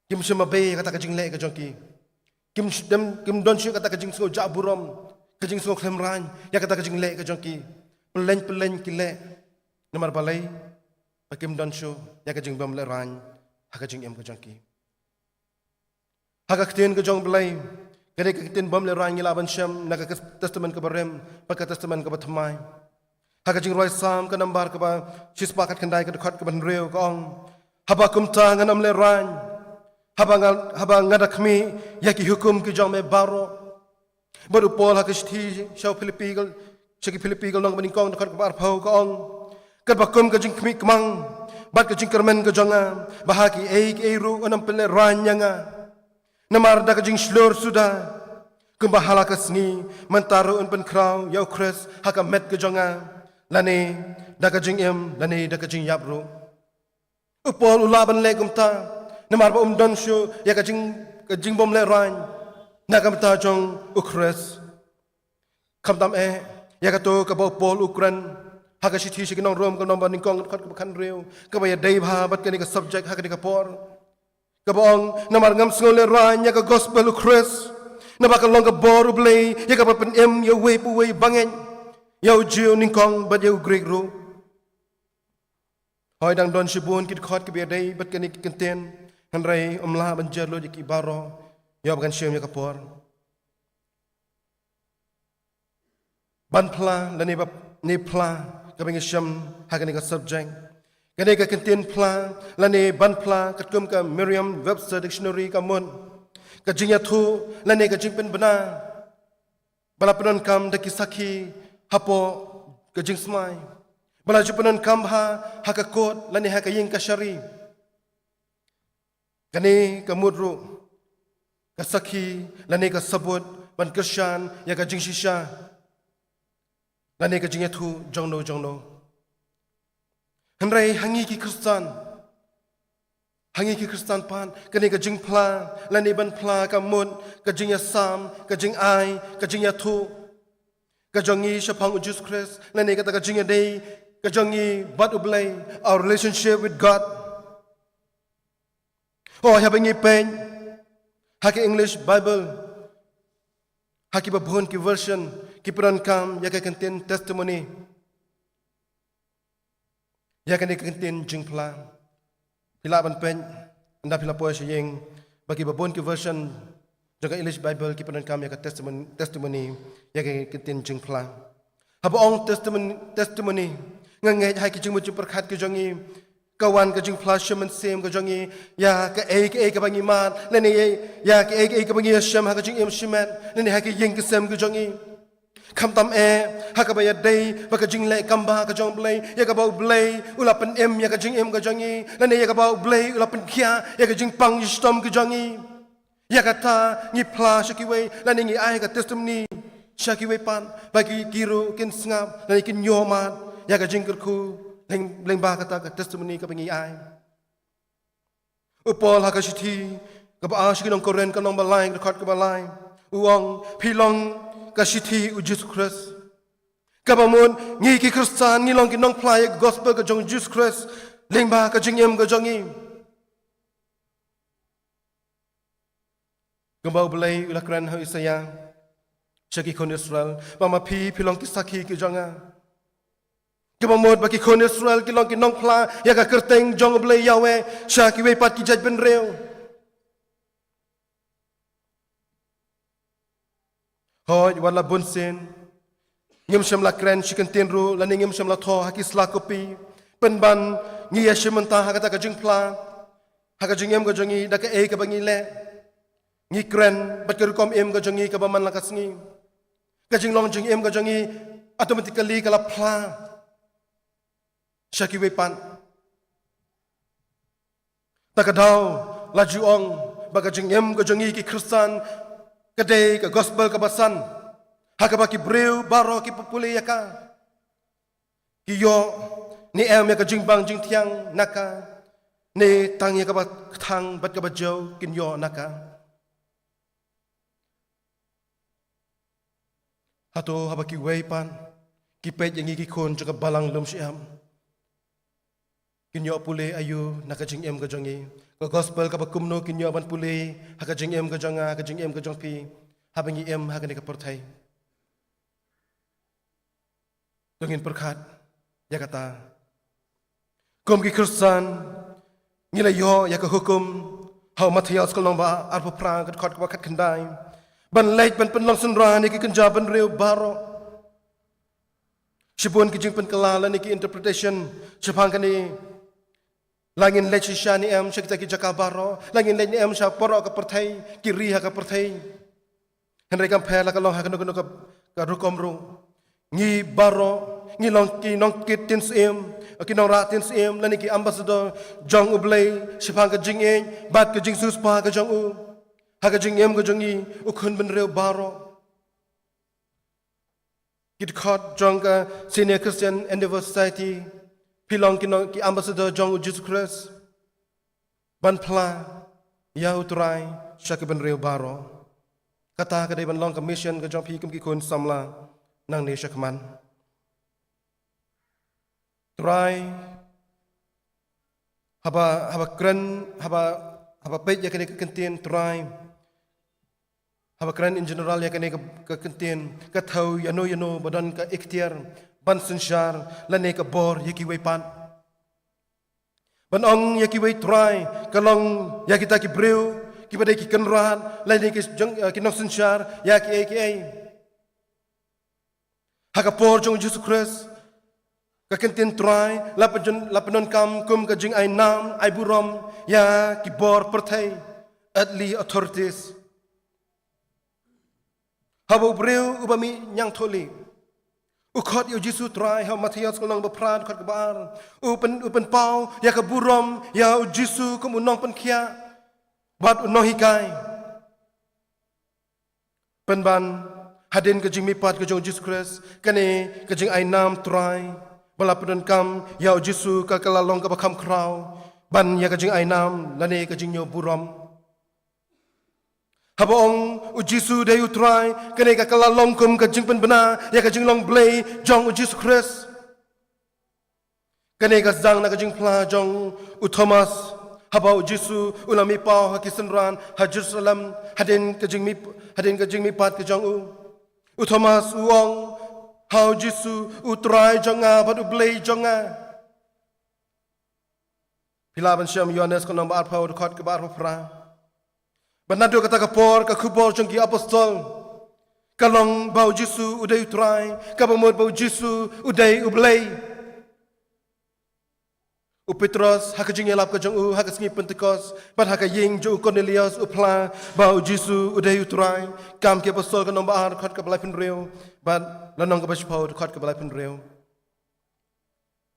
Kim shym babe kata ka jingleh ka jong ki. Kim sh-, dem, kim don shuh kata ka jingsngew jah burom, ka jingsngew khlem rain, ïa kata ka jingleh ka jong ki. Pyllein pyllein ki leh. Namar balei, ba kim don shuh ïa ka jingbymlehrain ha ka jingim ka jong ki. Ha ka ktien ka jong U Blei, kane ka ktien bymlehrain ngi lah ban shem na ka Testament kaba rim bad ka Testament kaba thymmai. Ha ka Jingrwai Salm ka nambar kaba shispah khatkhyndai, ka dkhot kaba hynriew ka ong: Haba kumta ngan ym lehrain, haba nga, haba nga da khmih ïa ki hukum ki jong me baroh. Bad u Paul ha ka shithi sha u Philippi ka, sha ki Philippi ka lynnong kaba nyngkong, dkhot kaba arphew ka ong: Katba kum ka jingkhmih kmang bad ka jingkyrmen ka jong nga, ba ha kiei kiei ruh un ym pynlehrain ïa nga. Namar da ka jingshlur suda, kumba ha la ka sngi, mynta ruh un pynkhraw ïa u Khrist ha ka met ka jong nga, lane da ka jingim, lane da ka jingïap ruh. U Paul u lah ban leh kumta, namar ba um don shuh ïa ka jing, ka jingbymlehrain na ka bynta jong u Khrist. Khamtam eh ïa kato kaba u Paul u kren ha ka shithi sha ki nong Rom ka lynnong ba nyngkong, dkhot kaba khathynriew, kaba ïadei bha bad kane ka subject ha kane ka por. Kaba ong: Namar ngam sngew lehrain ïa ka gospel u Khrist, naba ka long ka bor U Blei ïa kaba pynim ïa uwei pa uwei ba ngeit, ïa u Jiw nyngkong bad ïa u Grik ruh. Hooid, dang don shibun ki dkhot kiba ïadei bad kane ka kyntien, hynrei ym lah ban jer lut ïa ki baroh, ïoh ba kan shim ïa ka por. Ban phla lane ba, ne phla, kaba ngi shem ha kane ka subject. Kane ka kyntien phla lane ban phla, katkum ka Merriam-Webster Dictionary ka mut ka jingïathuh lane ka jingpynbna ba la pyndonkam da ki sakhi hapoh ka jingsmai, ba la ju pyndonkam ha, ha ka kot lane ha ka ïing kashari. Kane ka mut ruh ka sakhi lane ka sabut ban kyrshan ïa ka jingshisha lane ka jingïathuh jongno jongno. Hynrei ha ngi ki Khristan, ha ngi ki Khristan pat, kane ka jingphla lane ban phla ka mut ka jingïasam, ka jingai, ka jingïathuh ka jong ngi shaphang u Jisu Khrist, lane kata ka jingïadei ka jong ngi bad U Blei, our relationship with God. Oh, haba ngi peit ha ka English Bible, ha kiba bun ki version, ki pyndonkam ïa ka kyntien testimony, ïa kane ka kyntien jingphla. Phi lah ban peit, ynda phi la poi sha ïing, ba kiba bun ki version jong ka English Bible ki pyndonkam ïa ka testimony, testimony, ïa ka kyntien jingphla. Haba ong testimony, testimony, nga ngeit ha ki jingmut jingpyrkhat ki jong ngi, ka wan ka jingphla shim mynsiem ka jong ngi ïa kaei kaei kaba ngi mad, lane ïa kaei kaei kaba ngi ïashem ha ka jingim shimet, lane ha ki ïing ki sem ki jong ngi. Khamtam eh ha kaba ïadei bad ka jingleh kambah ka jong U Blei, ïa kaba U Blei u la pynim ïa ka jingim ka jong ngi, lane ïa kaba U Blei u la pynkhiah ïa ka jingpang jingshitom ka jong ngi. Ïa kata ngi phla sha kiwei, lane ngi ai ka testimony sha kiwei pat, ba ki, ki ruh kin sngap lane kin ïohmad ïa ka jingkyrkhu lyng-, lyngba kata ka testimony kaba ngi ai. U Paul ha ka shithi kaba ar sha ki nong Korinth, ka lynnong ba lai, ka dkhot kaba lai, u ong: Phi long ka shithi u Jisu Khrist. Kaba mut ngi ki Khristan ngi long ki nongphla ïa ka gospel ka jong u Jisu Khrist lyngba ka jingim ka jong ngi. Kumba U Blei u la kren ha u Isaïah sha ki khun Israel, ba ma phi, phi long ki sakhi ki jong nga. Kaba mut ba ki khun Israel ki long ki nongphla ïa ka kyrteng jong U Blei Yahweh sha kiwei pat ki jaitbynriew. Hooid, wat la bun sien ngim shym la kren shi kyntien ruh, lane ngim shym la thoh ha ki sla copy, pynban ngi ïashim bynta ha kata ka jingphla ha ka jingim ka jong ngi da kaei kaba ngi leh. Ngi kren bad ka rukom im ka jong ngi kaba man la ka sngi. Ka jinglong jingim ka jong ngi automatically ka la phla sha kiwei pat. Ta ka daw la ju ong ba ka jingim ka jong ngi ki Khristan ka dei ka gospel kaba san, ha kaba ki briew baroh ki pule ïa ka. Ki ïoh ne em ïa ka jingbang jingthiang na ka, ne tang ïa kaba kthang bad kaba jew kin ïoh na ka. Hato haba kiwei pat ki peit ïa ngi ki khun jong ka balang lum shyiap, kin ïoh pule aïu na ka jingim ka jong ngi? Ka gospel kaba kumno kin ïoh ban pule ha ka jingim ka jong nga, ha ka jingim ka jong phi, haba ngi im ha kane ka pyrthei? To ngin pyrkhat ïa kata. Kum ki Khristan, ngi la ïoh ïa ka hukum ha u Mathaios ka lynnong ba arphew phra, ka dkhot kaba khatkhyndai, ban leit ban pynlong synran ïa ki kynja bynriew baroh. Shibun ki jingpynkylla lane ki interpretation shaphang kane. La ngin leit shisha ne em sha kita ki jaka baroh, la ngin leit ne em sha baroh ka pyrthei, ki ri ha ka pyrthei. Hynrei kam pher la ka long ha kano kano ka, ka rukom ruh. Ngi baroh ngi long ki nongkit ktien syiem, ki nongrah ktien syiem, lane ki ambassador jong U Blei shaphang ka jingïeit bad ka jingsiewspah ka jong u ha ka jingim ka jong ngi, u khun bynriew baroh. Ki dkhot jong ka Senior Christian Endeavour Society, phi long ki nong, ki ambassador jong U Jisu Khrist, ban phla ïa U Trai sha ki bynriew baroh. Kata ka dei ban long ka mission ka jong phi kum ki khun samla nangne shakhmat. Trai, haba, haba kren, haba, haba peit ïa kane ka kyntien Trai, haba kren in general ïa kane ka, ka kyntien, ka thew ïano ïano ba don ka iktiar ban synshar lane ka bor ïa kiwei pat. Ban ong ïa kiwei Trai ka long ïa kita ki briew kiba dei ki kynrad lane ki jong, eh, ki nongsynshar ïa kiei kiei. Ha ka por jong U Jisu Khrist, ka kyntien Trai la pynjun, la pyndonkam kum ka jingainam ai burom ïa ki bor pyrthei, earthly authorities. Haba u briew uba mih ñiangthohlieh u khot ïa U Jisu Trai ha u Mathaios ka lynnong ba phra, dkhot kaba ar, u pyn, u pynpaw ïa ka burom ïa U Jisu kum u nongpynkhiah bad u nonghikai. Pynban, hadien ka jingmihpat ka jong U Jisu Khrist, kane ka jingainam Trai ba la pyndonkam ïa U Jisu ka, ka la long kaba kham khraw ban ïa ka jingainam lane ka jingñiew burom. Haba ong U Jisu dei U Trai, kane ka, ka la long kum ka jingpynbna ïa ka jinglong Blei jong U Jisu Khrist. Kane ka sdang na ka jingphla jong u Thomas haba U Jisu u la mihpaw ha ki synran ha Jerusalem, hadien ka jingmih, hadien ka jingmihpat ka jong u. U Thomas u ong ha U Jisu, U Trai jong nga bad U Blei jong nga. Phi lah ban shem Ïoannis ka lynnong ba arphew, dkhot kaba arphew phra. Bad naduh kata ka por ka khubor jong ki apostol ka long ba U Jisu u dei U Trai, kaba mut ba U Jisu u dei U Blei. U Petros ha ka jingïalap ka jong u ha ka sngi Pentekost bad ha ka ïing jong u Kornelios u phla ba U Jisu u dei U Trai. Kam ki Apostol ka lynnong ba ar, dkhot kaba laiphew hynriew bad lynnong kaba shiphew, dkhot kaba laiphew hynriew.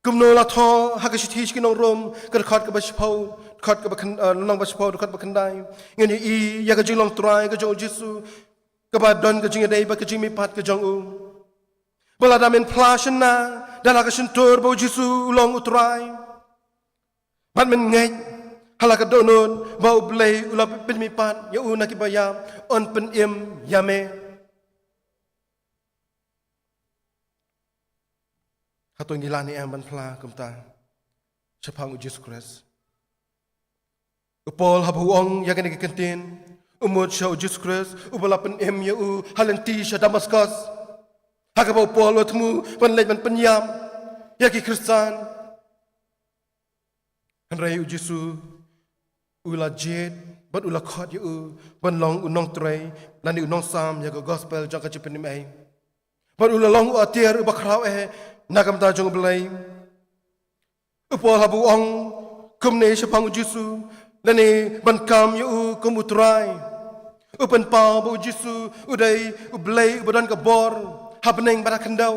Kumno la thoh ha ka shithi sha ki nong Rom, ka dkhot kaba shiphew, dkhot kaba khyn, eh, lynnong ba shiphew, dkhot ba khyndai. Ngin ïohi ïa ka jinglong Trai ka jong U Jisu, kaba don ka jingïadei bad ka jingmihpat ka jong u. Ba lada men phla shynna da la ka shyntur ba U Jisu u long U Trai, bad men ngeit ha la ka dohnud ba U Blei u la pynmihpat ïa u na kiba ïap, yn pynim ïa me. Hato ngi lah ne em ban phla kumta shaphang U Jisu Khrist? U Paul haba u ong ïa kane ka kyntien, u mut sha U Jisu Khrist uba la pynim ïa u ha lynti sha Damaskos, ha kaba u Paul u thmu ban leit ban pynïap ïa ki Khristan. Hynrei U Jisu u la jied bad u la khot ïa u ban long u nongtrei lane u nongsam ïa ka gospel jong ka jingpynim ei, bad u la long u atiar uba khraw eh na ka bynta jong U Blei. U Paul haba u ong kumne shaphang U Jisu lane ban kam ïa u kum U Trai, u pynpaw ba U Jisu u dei U Blei uba don ka bor ha bneng bad ha khyndew.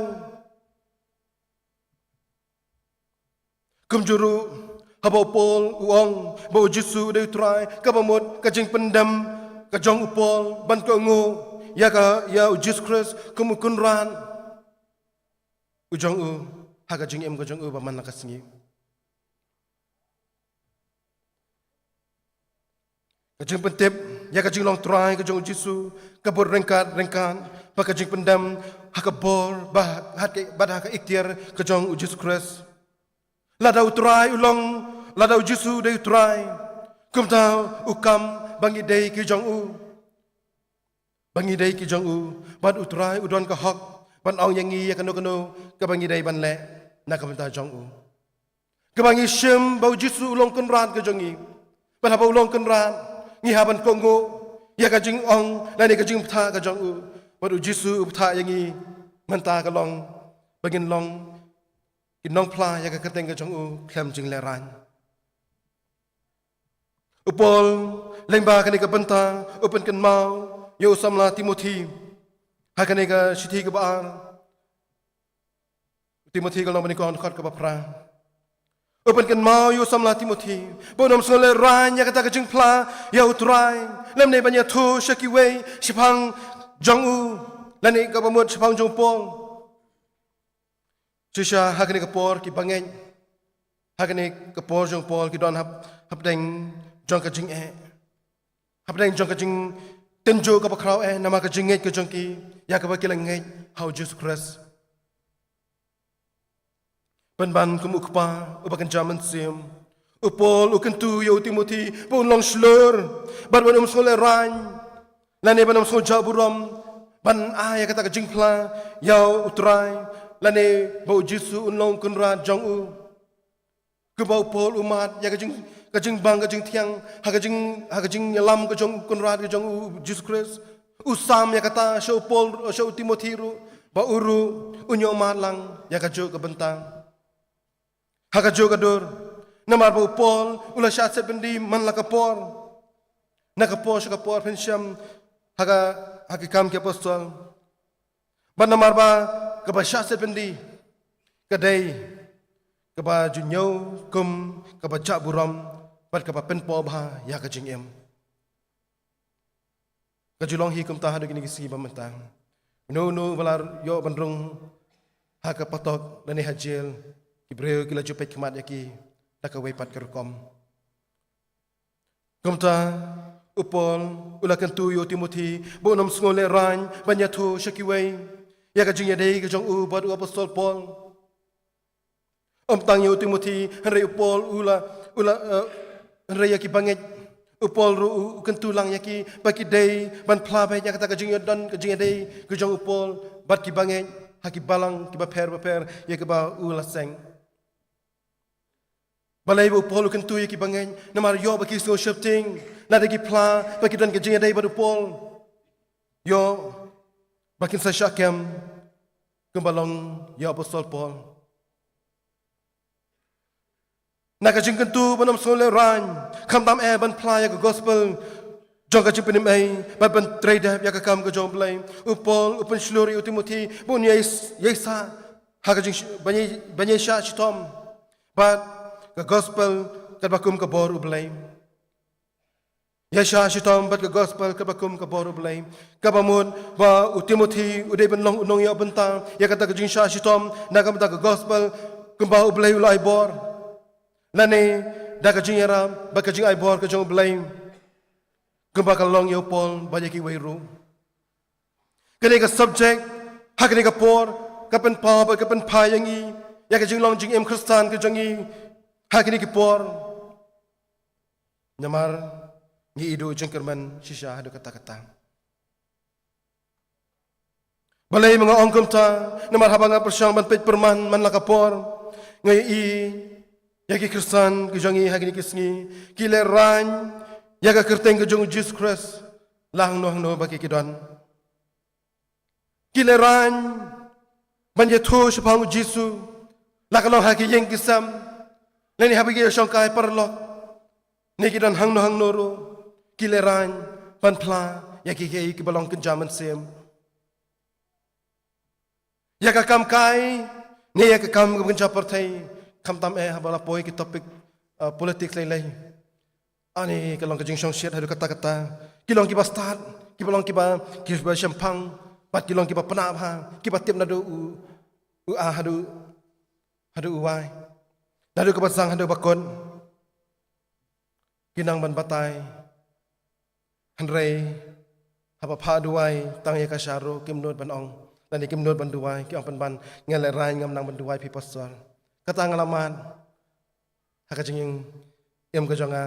Kumjuh ruh, haba u Paul u ong ba u Jisu u dei u Trai, kaba mut ka jingpyndem ka jong u Paul ban kohnguh ïa ka, ïa u Jisu Khrist kum u Kynrad u jong u, ha ka jingim ka jong u ba man la ka sngi. Ka jingpyntip ïa ka jinglong Trai ka jong u Jisu ka bud ryngkat ryngkat bad ka jingpyndem ha ka bor bad ha ka, bad ha ka iktiar ka jong u Jisu Khrist. Lada u Trai u long, lada u Jisu u dei u Trai, kumta u kam ba ngi dei ki jong u. Ba ngi dei ki jong u, bad u Trai u don ka hok ban ong ïa ngi ïa kano kano kaba ngi dei ban leh na ka bynta jong u. Kaba ngi shim ba u Jisu u long Kynrad ka jong ngi. Bad haba u long Kynrad, ngi hap ban kohnguh ïa ka jingong lane ka jingbthah ka jong u. Bad u Jisu u bthah ïa ngi, mynta ka long ba ngin long ki nongphla ïa ka kyrteng ka jong u khlem jinglehrain. U Paul lyngba kane ka bynta u pynkynmaw ïa u samla Timothi ha kane ka shithi kaba ar. Timothi ka long banyngkong dkhot kaba phra. U pynkynmaw ïa u samla Timothi ba un ym sngewlehrain ïa kata ka jingphla ïa u Trai, lymne ban ïathuh sha kiwei shaphang jong u, lane kaba mut shaphang jong u Paul. Shisha ha kane ka por ki bangeit, ha kane ka por jong u Paul ki don hap, hapdeng jong ka jingeh, hapdeng jong ka jingtynjuh kaba khraw eh namar ka jingngeit ka jong ki ïa kaba ki la ngeit ha u Jisu Khrist. Pynban kum u kpa uba kynja mynsiem, u Paul u kyntu ïa u Timothi ba un long shlur bad ban ym sngewlehrain, lane ban ym sngew jah burom ban ai ïa kata ka jingphla ïa u Trai, lane ba u Jisu un long Kynrad jong u. Kumba u Paul u mad ïa ka jing, ka jingbang ka jingthiang ha ka jing, ha ka jingïalam ka jong u Kynrad ka jong u Jisu Khrist, u sam ïa kata sha u Paul, sha u Timothi ruh, ba u ruh un ïoh mad lang ïa kajuh ka bynta ha kajuh ka dur. Namar ba u Paul u la shah set byndi man la ka por, na ka por sha ka por, phin shem ha ka, ha Ki Kam ki Apostol. Bad namar ba kaba shah set byndi ka dei kaba ju ñiew kum kaba jah burom bad kaba pynpaw bha ïa ka jingim. Ka ju long hi kumta haduh kine ki sngi ba mynta. Uno uno uba la ïoh ban rung ha ka patok lane ha jel, ki briew ki la ju peit khmat ïa ki da kawei pat ka rukom. Kumta u Paul u la kyntu ïa u Timothi ba un ym sngewlehrain ban ïathuh sha kiwei ïa ka jingïadei ka jong u bad u Apostol Paul. Ym tang ïa u Timothi, hynrei u Paul u la, u la, eh, hynrei ïa ki bangeit u Paul ruh u kyntu lang ïa ki ba ki dei ban phla beit ïa kata ka jingïadon, ka jingïadei ka jong u Paul bad ki bangeit ha ki balang kiba pher bapher ïa kiba u la seng. Balei ba u Paul u kyntu ïa ki bangeit? Namar ïoh ba ki sngew sheptieng lada ki phla ba ki don ka jingïadei bad u Paul. Ïoh ba kin sa shah kem kumba long ïa u Apostol Paul. Na ka jingkyntu ban ym sngewlehrain, khamtam eh ban phla ïa ka gospel jong ka jingpynim ei bad ban trei dep ïa ka kam ka jong U Blei, u Paul u pynshlur ïa u Timothi ba un ïai, ïai sah ha ka jing, ban ïai, ban ïai shah shitom bad ka gospel katba kum ka bor U Blei. Ïai shah shitom bad ka gospel katba kum ka bor U Blei. Kaba mut ba u Timothi u dei ban long u nongïoh bynta ïa kata ka jingshah shitom na ka bynta ka gospel kumba U Blei u la ai bor, lane da ka jingïarap bad ka jingai bor ka jong U Blei, kumba ka long ïa u Paul bad ïa kiwei ruh. Kane ka subject ha kane ka por ka pynpaw bad ka pynphai ïa ngi ïa ka jinglong jingim Khristan ka jong ngi ha kine ki por. Namar ngi i duh jingkyrmen shisha haduh katta katta. Balei ma nga ong kumta? Namar haba nga pyrshang ban peit pyrman man la ka por, nga i ïa ki Khristan ki jong ngi ha kine ki sngi ki lehrain ïa ka kyrteng ka jong U Jisu Khrist la hangno hangno ba ki, ki don. Ki lehrain ban ïathuh shaphang U Jisu, la ka long ha ki ïing ki sem, lane haba ki ïashongkai paralok, ne ki don hangno hangno ruh, ki lehrain ban phla ïa kiei kiei kiba long kynja mynsiem. Ïa ka kam kai ne ïa ka kam kaba kynja pyrthei, Khamtam eh haba la poi ki topic, uh, politics lei lei. Ani ka long ka jingshongshit haduh katta katta. Ki long kiba stad, kiba long kiba, kiba shemphang, bad ki long kiba pynah bha, kiba tip naduh u, u A haduh, haduh u Y. Naduh kaba zang haduh ba kut. Ki nang ban batai. Hynrei haba phah duwai tang ïa ka sha ruh kim nud ban ong. Lane kim nud ban duwai, ki ong pynban, nga lehraiñ, ngam nang ban duwai phi pastor. Kata nga la mad ha ka jingim ka jong nga.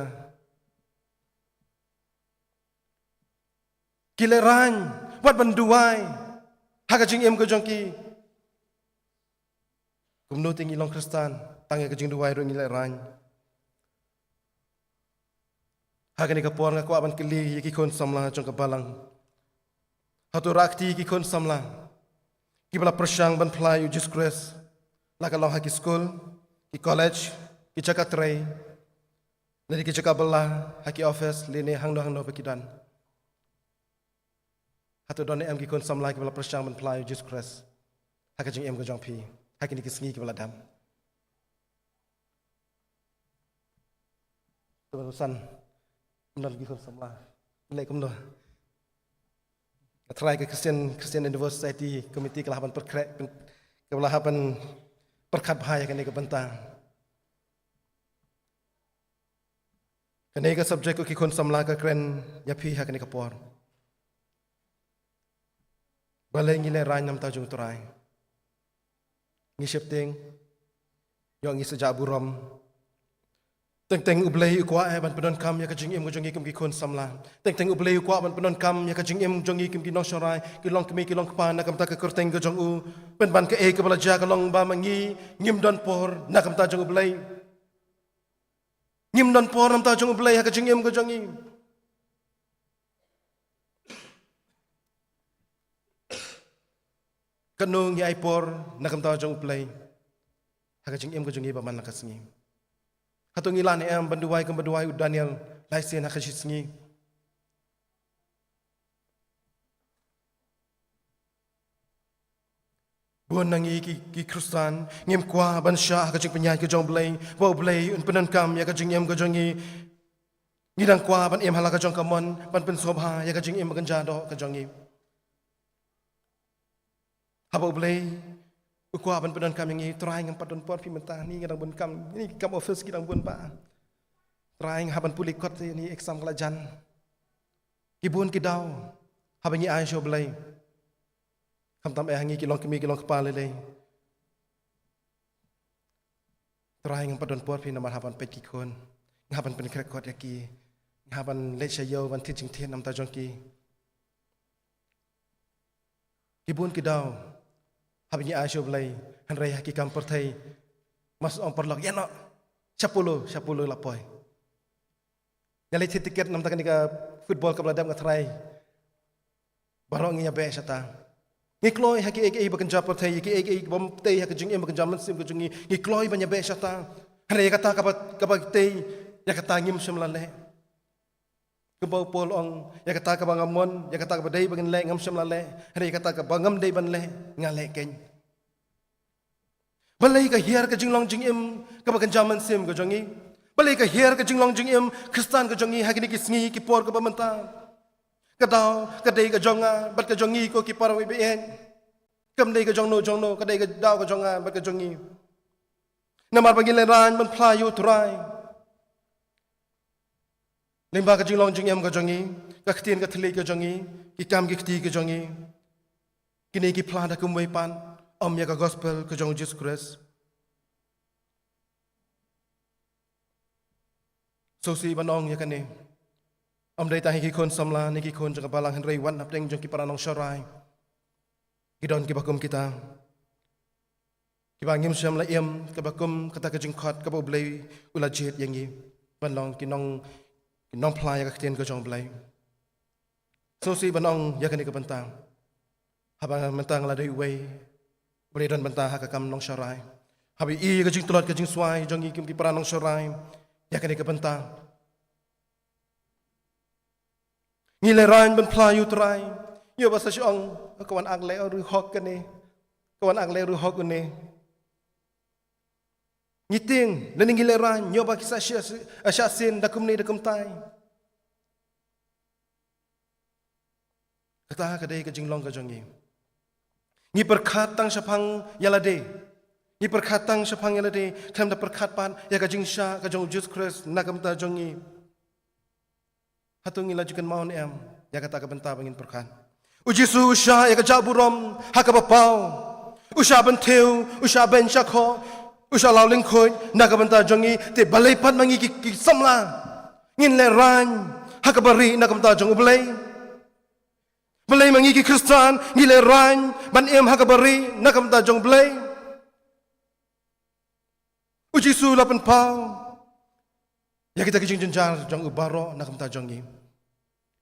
Ki lehraiñ wat ban duwai ha ka jingim ka jong ki. Kumno te ngi long Khristan, tang ïa ka jingduwai ruh ngi lehraiñ. Ha kane ka por nga kwah ban kylli ïa ki khun samla jong ka balang. Hato rah kti ki khun samla kiba la pyrshang ban phla ïa u Jisu Khrist, la ka long ha ki skul, ki college, ki jaka trei, lane ki jaka bylla, ha ki office, lane hangno hangno ba ki don. Hato don ne em ki khun samla kiba la pyrshang ban phla ïa u Jisu Khrist ha ka jingim ka jong phi ha kine ki sngi kiba la dep? Te ban san, ym don ki khun samla. Leh kumno? Nga tharai ka Christian, Christian Endeavour Society Committee ka la hap ban pyrkhreh, ka la hap ban pyrkhat bha ïa kane ka bynta. Kane ka subject ko ki khun samla ka kren ïa phi ha kane ka por. Balei ngi lehraiñ na ka bynta jong u Trai? Ngi sheptieng, ïoh ngi sa jah burom. Teng teng U Blei u kwah eh ban pyndonkam ïa ka jingim ka jong ngi kum ki khun samla. Teng teng U Blei u kwah ban pyndonkam ïa ka jingim jong ngi kum ki nongsharai, ki longkmie ki longkpa na ka bynta ka kyrteng ka jong u. Pynban kaei kaba la jia ka long ba ma ngi ngim don por na ka bynta jong U Blei. Ngim don por na ka bynta jong U Blei ha ka jingim ka jong ngi. Katno ngi ai por na ka bynta jong U Blei ha ka jingim ka jong ngi ba man la ka sngi? Hato ngi lah ne em ban duwai kumba duwai u Daniel lai sien ha ka shi sngi? Bun na ngi ki, ki Khristan ngim kwah ban shah ha ka jingpynïaid ka jong U Blei, ba U Blei un pyndonkam ïa ka jingim ka jong ngi. Ngi dang kwah ban im ha la ka jong ka mon, ban pynsngewbha ïa ka jingim ba kynja doh ka jong ngi. Haba U Blei u kwah ban pyndonkam ïa ngi, Trai, ngam pat don por phi mynta, ni nga dang bun kam, ni kam office ki dang bun bha. Trai, nga hap ban pule kot, ni exam ka la jan. Ki bun ki daw haba ngi ai sha U Blei. Khamtam eh ha ngi ki longkmie ki longkpa lei lei. Trai, ngam pat don por phi namar hap ban peit ki khun, nga hap ban pynkhreh kot ïa ki, nga hap ban leit sha ïew ban thied jingthied na ka bynta jong ki. Ki bun ki daw haba ngi ai sha U Blei, hynrei ha ki kam pyrthei, mas ong paralok, ïa noh, sha Polo, sha Polo la poi. Nga leit thied tiket na ka bynta kane ka football kaba la dep, nga tharai baroh ngi ïa beh shata. Ngi kloi ha kiei kiei ba kynja pyrthei, kiei kiei ba ym tei ha ka jingim ba kynja mynsiem ka jong ngi, ngi kloi ban ïa beh shata. Hynrei ïa kata kaba, kaba tei, ïa kata ngim shym la leh. Kumba u Paul u ong, ïa kata kaba nga mon, ïa kata kaba dei ba ngan leh, ngam shym la leh. Hynrei ïa kata kaba ngam dei ban leh, nga leh keiñ. Balei ka hiar ka jinglong jingim kaba kynja mynsiem ka jong ngi? Balei ka hiar ka jinglong jingim Khristan ka jong ngi ha kine ki sngi ki por kaba mynta? Ka daw ka dei ka jong nga bad ka jong ngi, ko ki para baieit. Kam dei ka jong no jong no, ka dei ka daw ka jong nga bad ka jong ngi. Namar ba ngi lehraiñ ban phla ïa u Trai. Lyngba ka jinglong jingim ka jong ngi, ka ktien ka thylliej ka jong ngi, ki kam ki kti ka jong ngi, kine ki phla da kumwei pat, ym ïa ka gospel ka jong u Jisu Khrist. Sngewsih ban ong ïa kane, ym dei tang ïa ki khun samla ne ki khun jong ka balang, hynrei wat hapdeng jong ki para nongsharai ki don kiba kum kita. Kiba ngim shym la im, kiba kum kata ka jingkhot kaba U Blei u la jied ïa ngi ban long ki nong, ki nongphla ïa ka ktien ka jong U Blei. Sngewsih ban ong ïa kane ka bynta. Haba mynta nga la dei uwei uba dei don bynta ha ka kam nongsharai, haba ïohi ïa ka jingtlot ka jingswai jong ngi kum ki para nongsharai ïa kane ka bynta. Ngi lehraiñ ban phla ïa u Trai. Ïoh ba sa shu ong, ka wan ak leh ruh hok kane, ka wan ak leh ruh hok une. Ngi tieng, lane ngi lehraiñ, ïoh ba ki sa shah, shah sien, da kumne da kumtai. Kata ka dei ka jinglong ka jong ngi. Ngi pyrkhat tang shaphang ïa lade. Ngi pyrkhat tang shaphang ïa lade, khlem da pyrkhat pat ïa ka jingshah ka jong u Jisu Khrist na ka bynta jong ngi. Hato ngi la ju kynmaw ne em ïa kata ka bynta ba ngin pyrkhat? U Jisu u shah ïa ka jaka burom ha kaba paw. U shah ban thew, u shah ban shah khoh, u shah law lyngkhuid na ka bynta jong ngi, te balei pat ma ngi ki, ki samla ngin lehraiñ ha kaba rieh na ka bynta jong U Blei? Balei ma ngi ki Khristan ngi lehraiñ ban im ha kaba rieh na ka bynta jong U Blei? U Jisu u la pynpaw ïa kita ki jingjynjar jong u baroh na ka bynta jong ngi.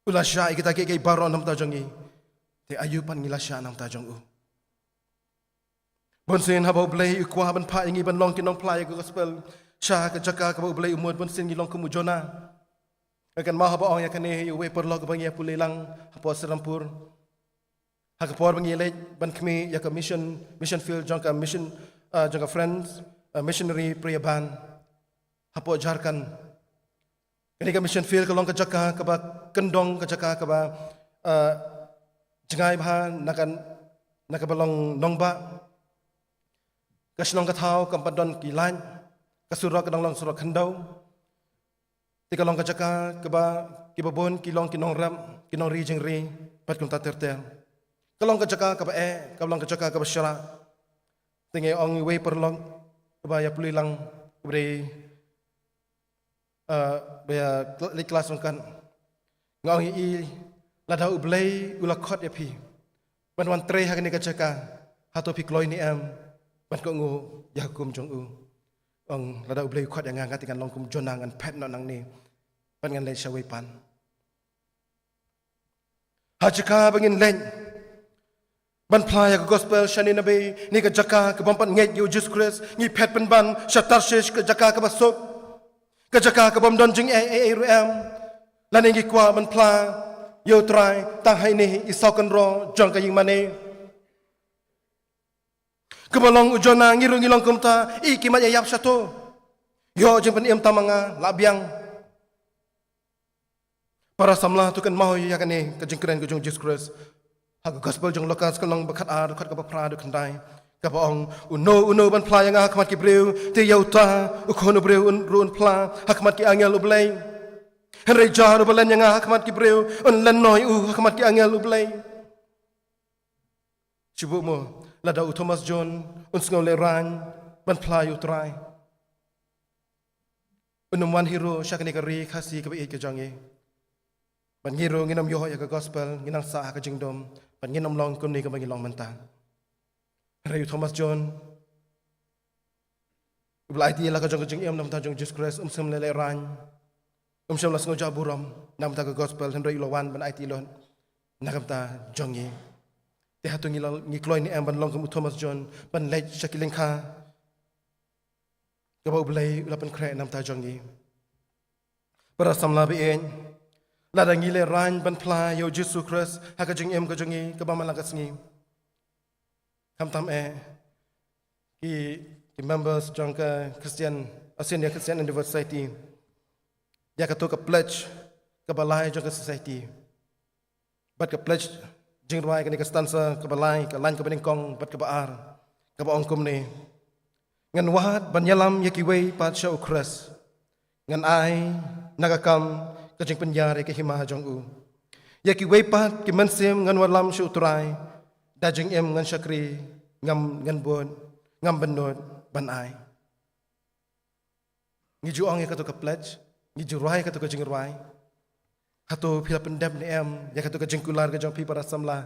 U la shah ïa kita ki, ki baroh na ka bynta jong ngi. Te aïu pat ngi la shah na ka bynta jong u? Bunsien haba U Blei u kwah ban phah ïa ngi ban long ki nongphla ïa ka gospel sha ka jaka kaba U Blei u mut, bunsien ngi long kum u Jonah. Nga kynmaw haba ong ïa kane ïa uwei u paralok ba ngi ïa pule lang hapoh Serampore. Ha ka por ba ngi leit ban khmih ïa ka mission, mission field jong ka mission, ah, jong ka Friends, ah, Missionary Prayer Band hapoh Jharkhand. Kane ka mission field ka long ka jaka kaba kyndong, ka jaka kaba, ah, jngai bha na ka, na kaba long nongbah. Ka shnong ka thaw kam pat don ki light, ka surok ka dang long surok khyndew. Te ka long ka jaka kaba, kiba bun ki long ki nongrep, ki nongri jingri, bad kumta ter ter. Ka long ka jaka kaba eh, ka long ka jaka kaba shrah. Te nga ong ïa uwei u paralok uba ïa pule lang, uba dei, eh, ba ïa kl-, leit klas ryngkat. Nga ong ïa i, lada U Blei u la khot ïa phi ban wan trei ha kane ka jaka, hato phi kloi ne em ban kohnguh ïa ka hukum jong u? Ong, lada U Blei u khot ïa nga, nga te ngan long kum Jonah, ngan phet noh nangne bad ngan leit shawei pat. Ha jaka ba ngin leit ban phla ïa ka gospel sha Nineveh, ne ka jaka ka bym pat ngeit ïa u Jisu Khrist, ngi phet pynban sha Tarshish, ka jaka kaba suk, ka jaka ka bym don jingeh ei ei ruh em. Lane ngi kwah ban phla ïa U Trai tang ha ine i saw kynroh jong ka ïingmane. Kaba long u Jonah, ngi ruh ngi long kumta, i ki mat ïa ïap shato. Ïoh jingpynim tang ma nga, la biang. Para samla, to kynmaw ïa kane ka jingkren ka jong u Jisu Khrist ha ka gospel jong u Lukas, ka lynnong ba khatar, dkhot kaba phra haduh khyndai, kaba ong, uno uno ban phla ïa nga ha khmat ki briew, te ïa uta U Khun u briew un, ruh un phla ha khmat ki angel U Blei. Hynrei jar uba len ïa nga ha khmat ki briew, un len noh ïa u ha khmat ki angel U Blei. Shu buh mo, lada u Thomas Jones un sngew lehraiñ ban phla ïa U Trai, un ym wan hi ruh sha kane ka ri Khasi kaba ïeit ka jong ngi. Bad ngi ruh ngin ym ïoh ïa ka gospel, ngin nang sah ha ka jingdum, bad ngin ym long kumne kaba ngi long mynta. Hynrei u Thomas Jones, uba la aiti ïa la ka jong ka jingim na ka bynta jong u Jisu Khrist, um shym la lehraiñ, um shym la sngew jaka burom na ka bynta ka gospel, hynrei u la wan ban aiti lut na ka bynta jong ngi. Te hato ngi la, ngi kloi ne em ban long kum u Thomas Jones, ban leit sha ki lyngkha kaba U Blei u la pynkhreh na ka bynta jong ngi? Para samla ba ïeit, lada ngi lehraiñ ban phla ïa u Jisu Khrist ha ka jingim ka jong ngi kaba man la ka sngi, khamtam eh ki, ki members jong ka Christian, Assyrian Christian Endeavour Society, ïa kato ka pledge kaba lai jong ka society, bad ka pledge jingrwai kane ka stanza kaba lai, ka lain kaba nyngkong bad kaba ar, kaba ong kumne: Ngan wad ban ïalam ïa kiwei pat sha u Khrist, ngan ai na ka kam ka jingpynïar ïa ka hima jong u. Ïa kiwei pat ki mynsiem ngan wallam sha u Trai, da jingim ngan shakri, ngam, ngan bud, ngam bynnud ban ai. Ngi ju ong ïa kato ka pledge, ngi ju rwai ïa kato ka jingrwai. Hato phi la pyndep ne em ïa kato ka jingkular ka jong phi, para samla,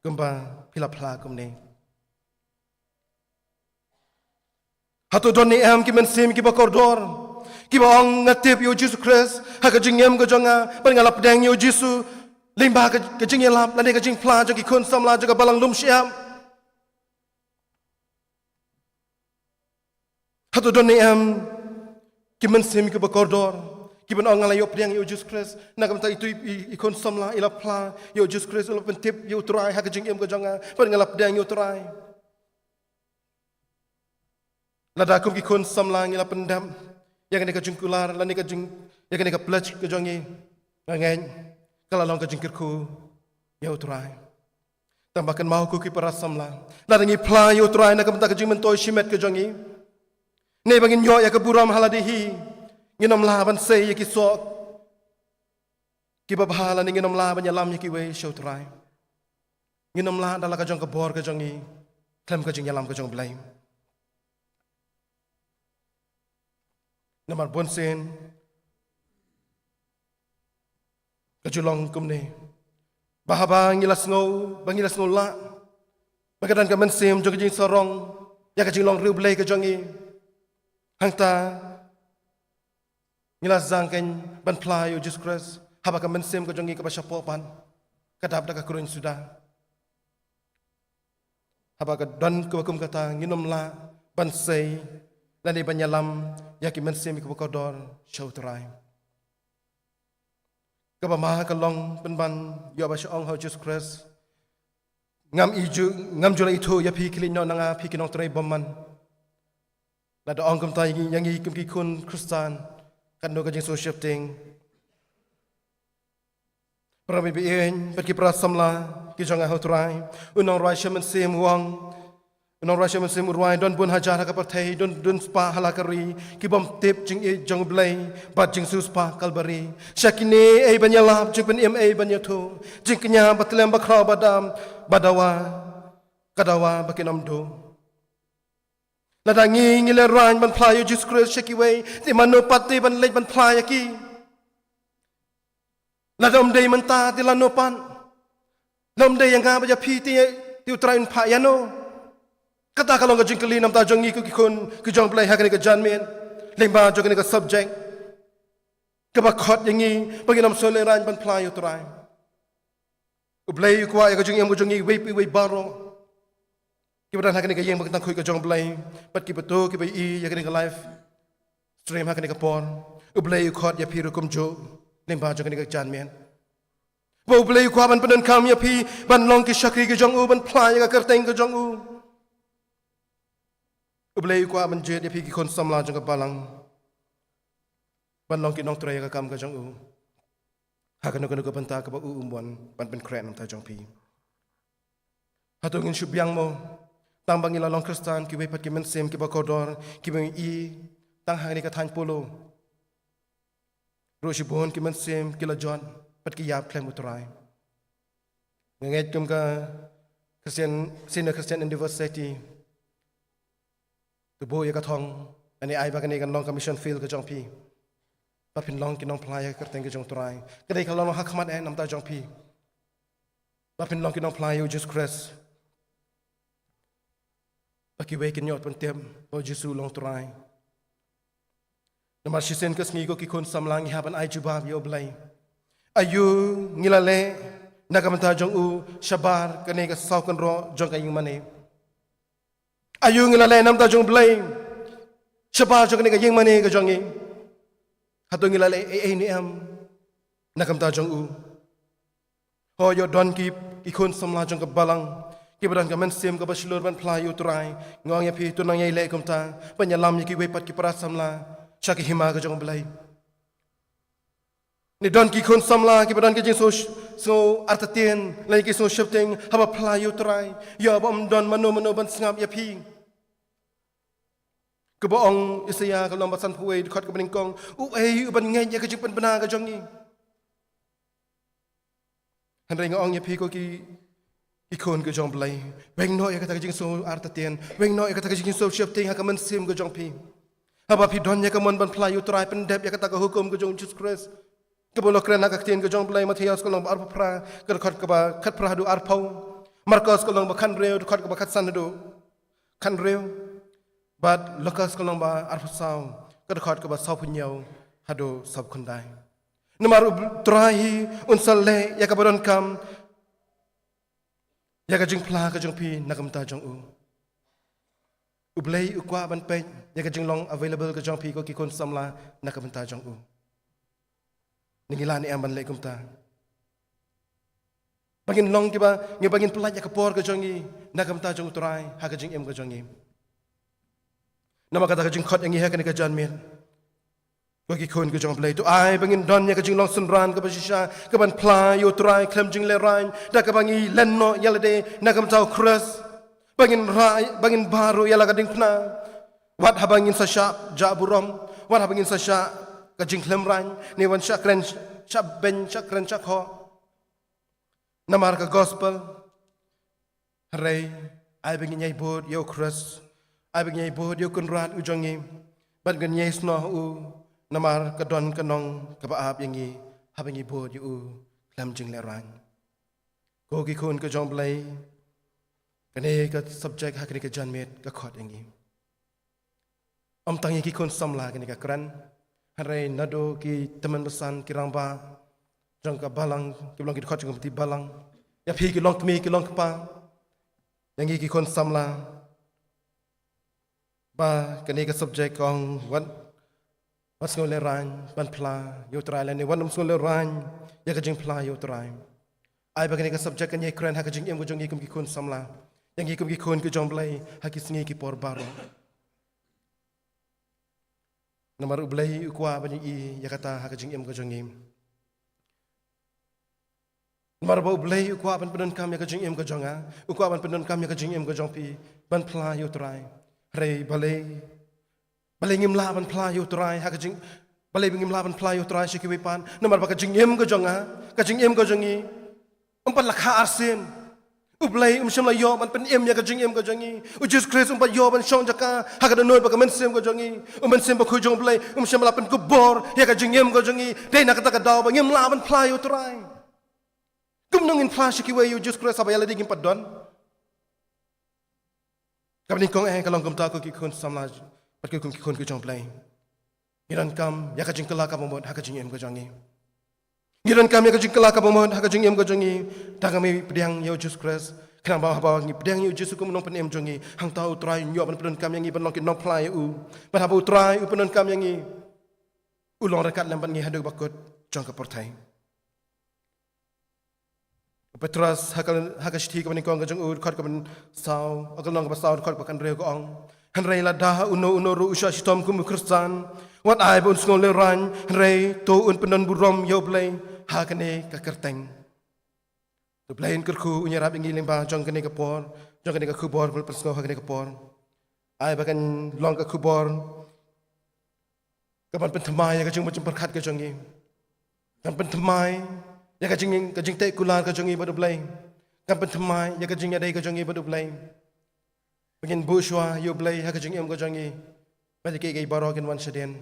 kumba phi la phla kumne? Hato don ne em ki mynsiem kiba kordor, kiba ong, nga tip ïa u Jisu Khrist ha ka jingim ka jong nga, bad nga la pdiang ïa u Jisu lyngba ka, ka jingïalap lane ka jingphla jong ki khun samla jong ka balang lum shyiap? Hato don ne em ki mynsiem kiba kordor, kiba ong, nga la ïoh pdiang ïa u Jisu Khrist na ka bynta itu i, i, i khun samla, i la phla ïa u Jisu Khrist, i la pyntip ïa u Trai ha ka jingim ka jong nga, bad nga la pdiang ïa u Trai? Lada kum ki khun samla ngi la pyndep ïa kane ka jingkular lane ka jing, ïa kane ka pledge ka jong ngi, nga ngeit ka la long ka jingkyrkhu ïa U Trai. Tang ba kynmaw ko ki para samla, lada ngi phla ïa U Trai na ka bynta ka jingmyntoi shimet ka jong ngi, ne ba ngin ïoh ïa ka burom ha lade hi, ngin ym lah ban sei ïa ki soh kiba bha lane ngin ym lah ban ïalam ïa kiwei sha U Trai. Ngin ym lah da la ka jong ka bor ka jong ngi khlem ka jingïalam ka jong U Blei. Namar bunsien ka ju long kumne, ba haba ngi la sngew, ba ngi la sngew lah ba ka don ka mynsiem jong ka jingsarong ïa ka jinglong riewblei ka jong ngi, hangta ngi la zang kein ban phla ïa U Jisu Khrist, haba ka mynsiem ka jong ngi kaba shapoh pat ka dap da ka kruiñ suda. Haba ka don kaba kum kata, ngin ym lah ban sei lane ban ïalam ïa ki mynsiem kiba kordor sha U Trai. Kaba ma ka long pynban ïa ba sha ong ha U Jisu Khrist, ngam i ju, ngam ju la ithuh ïa phi khlieh noh na nga phi ki nongtrei bymman. Lada ong kumta ïa ngi, ïa ngi kum ki khun Khristan, katno ka jingsngewsheptieng. Para bangeit bad ki para samla ki jong nga ha U Trai, u nongrwai sha mynsiem u ong, u nongrwai sha mynsiem u rwai, don bun hajar ha ka pyrthei, don bun spah ha la ka ri, ki bym tip jingïeit jong U Blei bad jingsiewspah Kalbari. Sha kine ei ban ïalap, jingpynim ei ban ïathuh, jingkñia ba tlem ba khraw ba dam, ba dawa, ka dawa ba kin ym duh. Lada ngi ngi la rwai ban phla ïa U Jisu Khrist sha kiwei, te mano pat te ban leit ban phla ïa ki? Lada ym dei mynta te lano pat? Lada ym dei ïa nga bad ïa phi te, te U Trai un phah ïano? Kata ka long ka jingkylli na ka bynta jong ngi ko ki khun ki jong U Blei ha kane ka janmiet, lyngba jong kane ka subject kaba khot ïa ngi ba ngin ym sngewlehraiñ ban phla ïa U Trai. U Blei u kwah ïa ka jingim ka jong ngi iwei pa iwei baroh kiba don ha kane ka ïing ba kyntang khuid ka jong U Blei, bad kiba to kiba ïohi ïa kane ka live stream ha kane ka por. U Blei u khot ïa phi ruh kumjuh lyngba jong kane ka janmiet. Ba U Blei u kwah ban pyndonkam ïa phi ban long ki shakri ki jong u, ban phla ïa ka kyrteng ka jong u. U Blei u kwah ban jied ïa phi ki khun samla jong ka balang ban long ki nongtrei ïa ka kam ka jong u ha kano kano ka bynta kaba u um ban, ban pynkhreh na ka bynta jong phi. Hato ngin shu biang mo tang ba ngi la long Khristan, kiwei pat ki mynsiem kiba kordor kiba ngi i tang ha kane ka thaiñ Polo ruh shibun ki mynsiem ki la jot bad ki ïap khlem U Trai. Nga ngeit kum ka Christian, Senior Christian Endeavour Society to buh ïa ka thong, ani ai ba kane kan long ka mission field ka jong phi, ba phin long ki nongphla ïa ka kyrteng ka jong U Trai. Ka dei ka long ha khmat eh na ka bynta jong phi, ba phin long ki nongphla ïa U Jisu Khrist, ba kiwei kin ïoh ban tip ba U Jisu u long U Trai. Namar shisien ka sngi ko ki khun samla ngi hap ban ai jubab ïa U Blei. Aïu ngi la leh na ka bynta jong u shabar kane ka saw kynroh jong ka ïing mane? Aïu ngi la leh na ka bynta jong U Blei shabar jong kane ka ïing mane ka jong ngi? Hato ngi la leh ei ei ne em na ka bynta jong u? Ho ïoh don ki, ki khun samla jong ka balang kiba don ka mynsiem kaba shlur ban phla ïa U Trai. Nga ong ïa phi, to nang ïai leh kumta ban ïalam ïa kiwei pat ki para samla sha ka hima ka jong U Blei. Ne don ki khun samla kiba don ki jingsngew, sngew artatien lane ki sngew sheptieng haba phla ïa U Trai, ïa ba ym don mano mano ban sngap ïa phi. Kaba ong Isaïah ka lynnong ba sanphew wei, dkhot kaba nyngkong, uei uban ngeit ïa ka jingpynbna ka jong ngi? Hynrei nga ong ïa phi ko ki, ki khun ka jong U Blei, weng noh ïa kata ka jingsngew artatien, weng noh ïa kata ka jingsngew sheptieng ha ka mynsiem ka jong phi. Haba phi don ïa ka mon ban phla ïa U Trai, pyndep ïa kata ka hukum ka jong U Jisu Khrist kaba la kren ha ka ktien ka jong U Blei, Mathaios ka lynnong ba arphew phra, ka dkhot kaba khatphra haduh arphew, Markos ka lynnong ba khathynriew, dkhot kaba khatsan haduh khathynriew, bad Lukas ka lynnong ba arphew saw, ka dkhot kaba sawphew hynñiew haduh sawphew khyndai. Namar U Trai hi un sa leh ïa kaba donkam ïa ka jingphla ka jong phi na ka bynta jong u. U Blei u kwah ban peit ïa ka jinglong available ka jong phi ko ki khun samla na ka bynta jong u. Ne ngi lah ne em ban leh kumta? Ba ngin long kiba, ngi, ba ngin pyllait ïa ka por ka jong ngi na ka bynta jong U Trai ha ka jingim ka jong ngi. Namar kata ka jingkhot ïa ngi ha kane ka janmiet, ko ki khun ki jong U Blei, to ai ba ngin don ïa ka jinglong synran kaba shisha kaban phla ïa U Trai khlem jinglehrain, da kaba ngi len noh ïalade na ka bynta U Khrist, ba ngin rah, ba ngin bah ruh ïa la ka diengphna, wat haba ngin sa shah jah burom, wat haba ngin sa shah ka jingkhlem rain, ne wan shah kren, shah beiñ, shah kren, shah khoh namar ka gospel. Hynrei ai ba ngin ïai bud ïa U Khrist, ai ba ngin ïai bud ïa U Kynrad U jong ngi, bad ngin ïai snoh ha U, namar ka don ka nong kaba ap ïa ngi haba ngi bud ïa U khlem jinglehrain. Ko ki khun ki jong U Blei, kane ka subject ha kane ka janmiet ka khot ïa ngi. Ym tang ïa ki khun samla kane ka kren, hynrei naduh ki tymmen basan, ki rangbah jong ka balang, kiba long ki dkhot jong ka Committee Balang, ïa phi ki longkmie ki longkpa, ïa ngi ki khun samla, ba kane ka subject ka ong wat, wat sngewlehrain ban phla ïa U Trai lane wat nym sngewlehrain ïa ka jingphla ïa U Trai. Ai ba kane ka subject kan ïai kren ha ka jingim ka jong ngi kum ki khun samla, ïa ngi kum ki khun ki jong U Blei ha ki sngi ki por baroh. Namar U Blei u kwah ban ïohi ïa kata ha ka jingim ka jong ngi. Namar ba U Blei u kwah ban pyndonkam ïa ka jingim ka jong nga, u kwah ban pyndonkam ïa ka jingim ka jong phi ban phla ïa U Trai. Hynrei balei, balei ngim lah ban phla ïa U Trai ha ka jing, balei ba ngim lah ban phla ïa U Trai sha kiwei pat? Namar ba ka jingim ka jong nga, ka jingim ka jong ngi, ym pat la kha arsien. U Blei um shym la ïoh ban pynim ïa ka jingim ka jong ngi. U Jisu Khrist um pat ïoh ban shong jaka ha ka dohnud bad ka mynsiem ka jong ngi. U Mynsiem Bakhuid jong U Blei um shym la pynkupbor ïa ka jingim ka jong ngi. Dei na kata ka daw ba ngim lah ban phla ïa U Trai. Kumno ngin phla sha kiwei ïa U Jisu Khrist haba ïalade ngim pat don? Kaba nyngkong eh ka long kumta, ko ki khun samla bad ko ki khun ki jong U Blei, ngi donkam ïa ka jingkylla kaba mut ha ka jingim ka jong ngi. Ngi donkam ïa ka jingkylla kaba mut ha ka jingim ka jong ngi. Tang ba ngi pdiang ïa U Jisu Khrist, khnang ba haba ngi pdiang ïa U Jisu kum U Nongpynim jong ngi, hangta U Trai un ïoh ban pyndonkam ïa ngi ban long ki nongphla ïa U. Bad haba U Trai u pyndonkam ïa ngi, u long ryngkat lem bad ngi haduh ba kut jong ka pyrthei. U Petros ha ka, ha ka shithi kaba nyngkong ka jong u, dkhot kaba saw, ka lynnong kaba saw, dkhot kaba hynriew ka ong: Hynrei lada uno uno ruh u shah shitom kum u Khristan, wat ai ba un sngewlehrain, hynrei to un pyndonburom ïa U Blei ha kane ka kyrteng. To U Blei un kyrkhu, un ïarap ïa ngi lyngba jong kane ka por, jong kane ka khubor ba la pynsngew ha kane ka por. Ai ba kan long ka khubor kaban pynthymmai ïa ka jingmut jingpyrkhat ka jong ngi. Kan pynthymmai ïa ka jing, ka jingteh kular ka jong ngi bad U Blei. Kan pynthymmai ïa ka jingïadei ka jong ngi bad U Blei. Ba ngin buh shuwa ïa U Blei ha ka jingim ka jong ngi, bad ïa kiei kiei baroh kin wan shadien.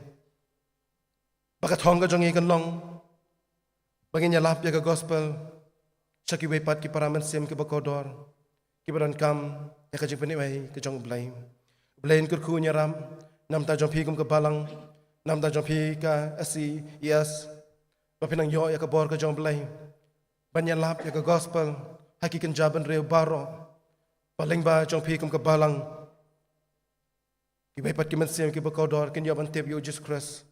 Ba ka thong ka jong ngi kan long ba ngin ïalap ïa ka gospel sha kiwei pat ki para mynsiem kiba kordor, kiba donkam ïa ka jingpyniwei ka jong U Blei. U Blei un kyrkhu, un ïarap na ka bynta jong phi kum ka balang, na ka bynta jong phi ka S C E S, ba phin nang ïoh ïa ka bor ka jong U Blei ban ïalap ïa ka gospel ha ki kynja bynriew baroh. Ba lyngba jong phi kum ka balang, kiwei pat ki mynsiem kiba kordor kin ïoh ban tip ïa U Jisu Khrist,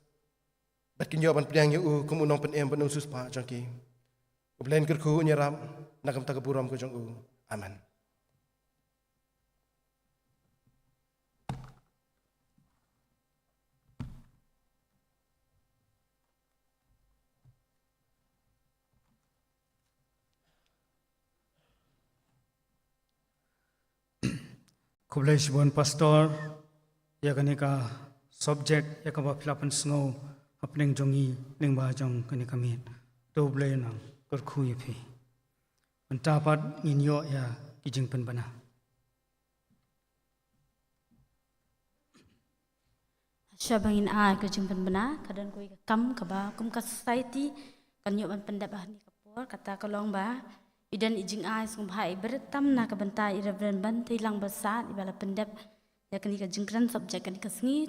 bad kin ïoh ban pdiang ïa U kum U Nongpynim bad U Nongsiewspah jong ki. U Blei un kyrkhu, un ïarap na ka bynta ka burom ka jong U. Amen. Khublei shibun Pastor, ïa kane ka subject ïa kaba phi la pynsngew hapdeng jong ngi lyngba jong kane ka miet. To U Blei un nang kyrkhu ïa phi. Mynta pat ngin ïoh ïa ki jingpynbna. Shuwa ba ngin ai ka jingpynbna, ka don kawei ka kam kaba kum ka society kan ïoh ban pyndep ha kane ka por, kata ka long ba i don i jingai sngewbha i bret tam na ka bynta i Reverend Banteilong Basad, iba la pyndep ïa kane ka jingkren subject kane ka sngi.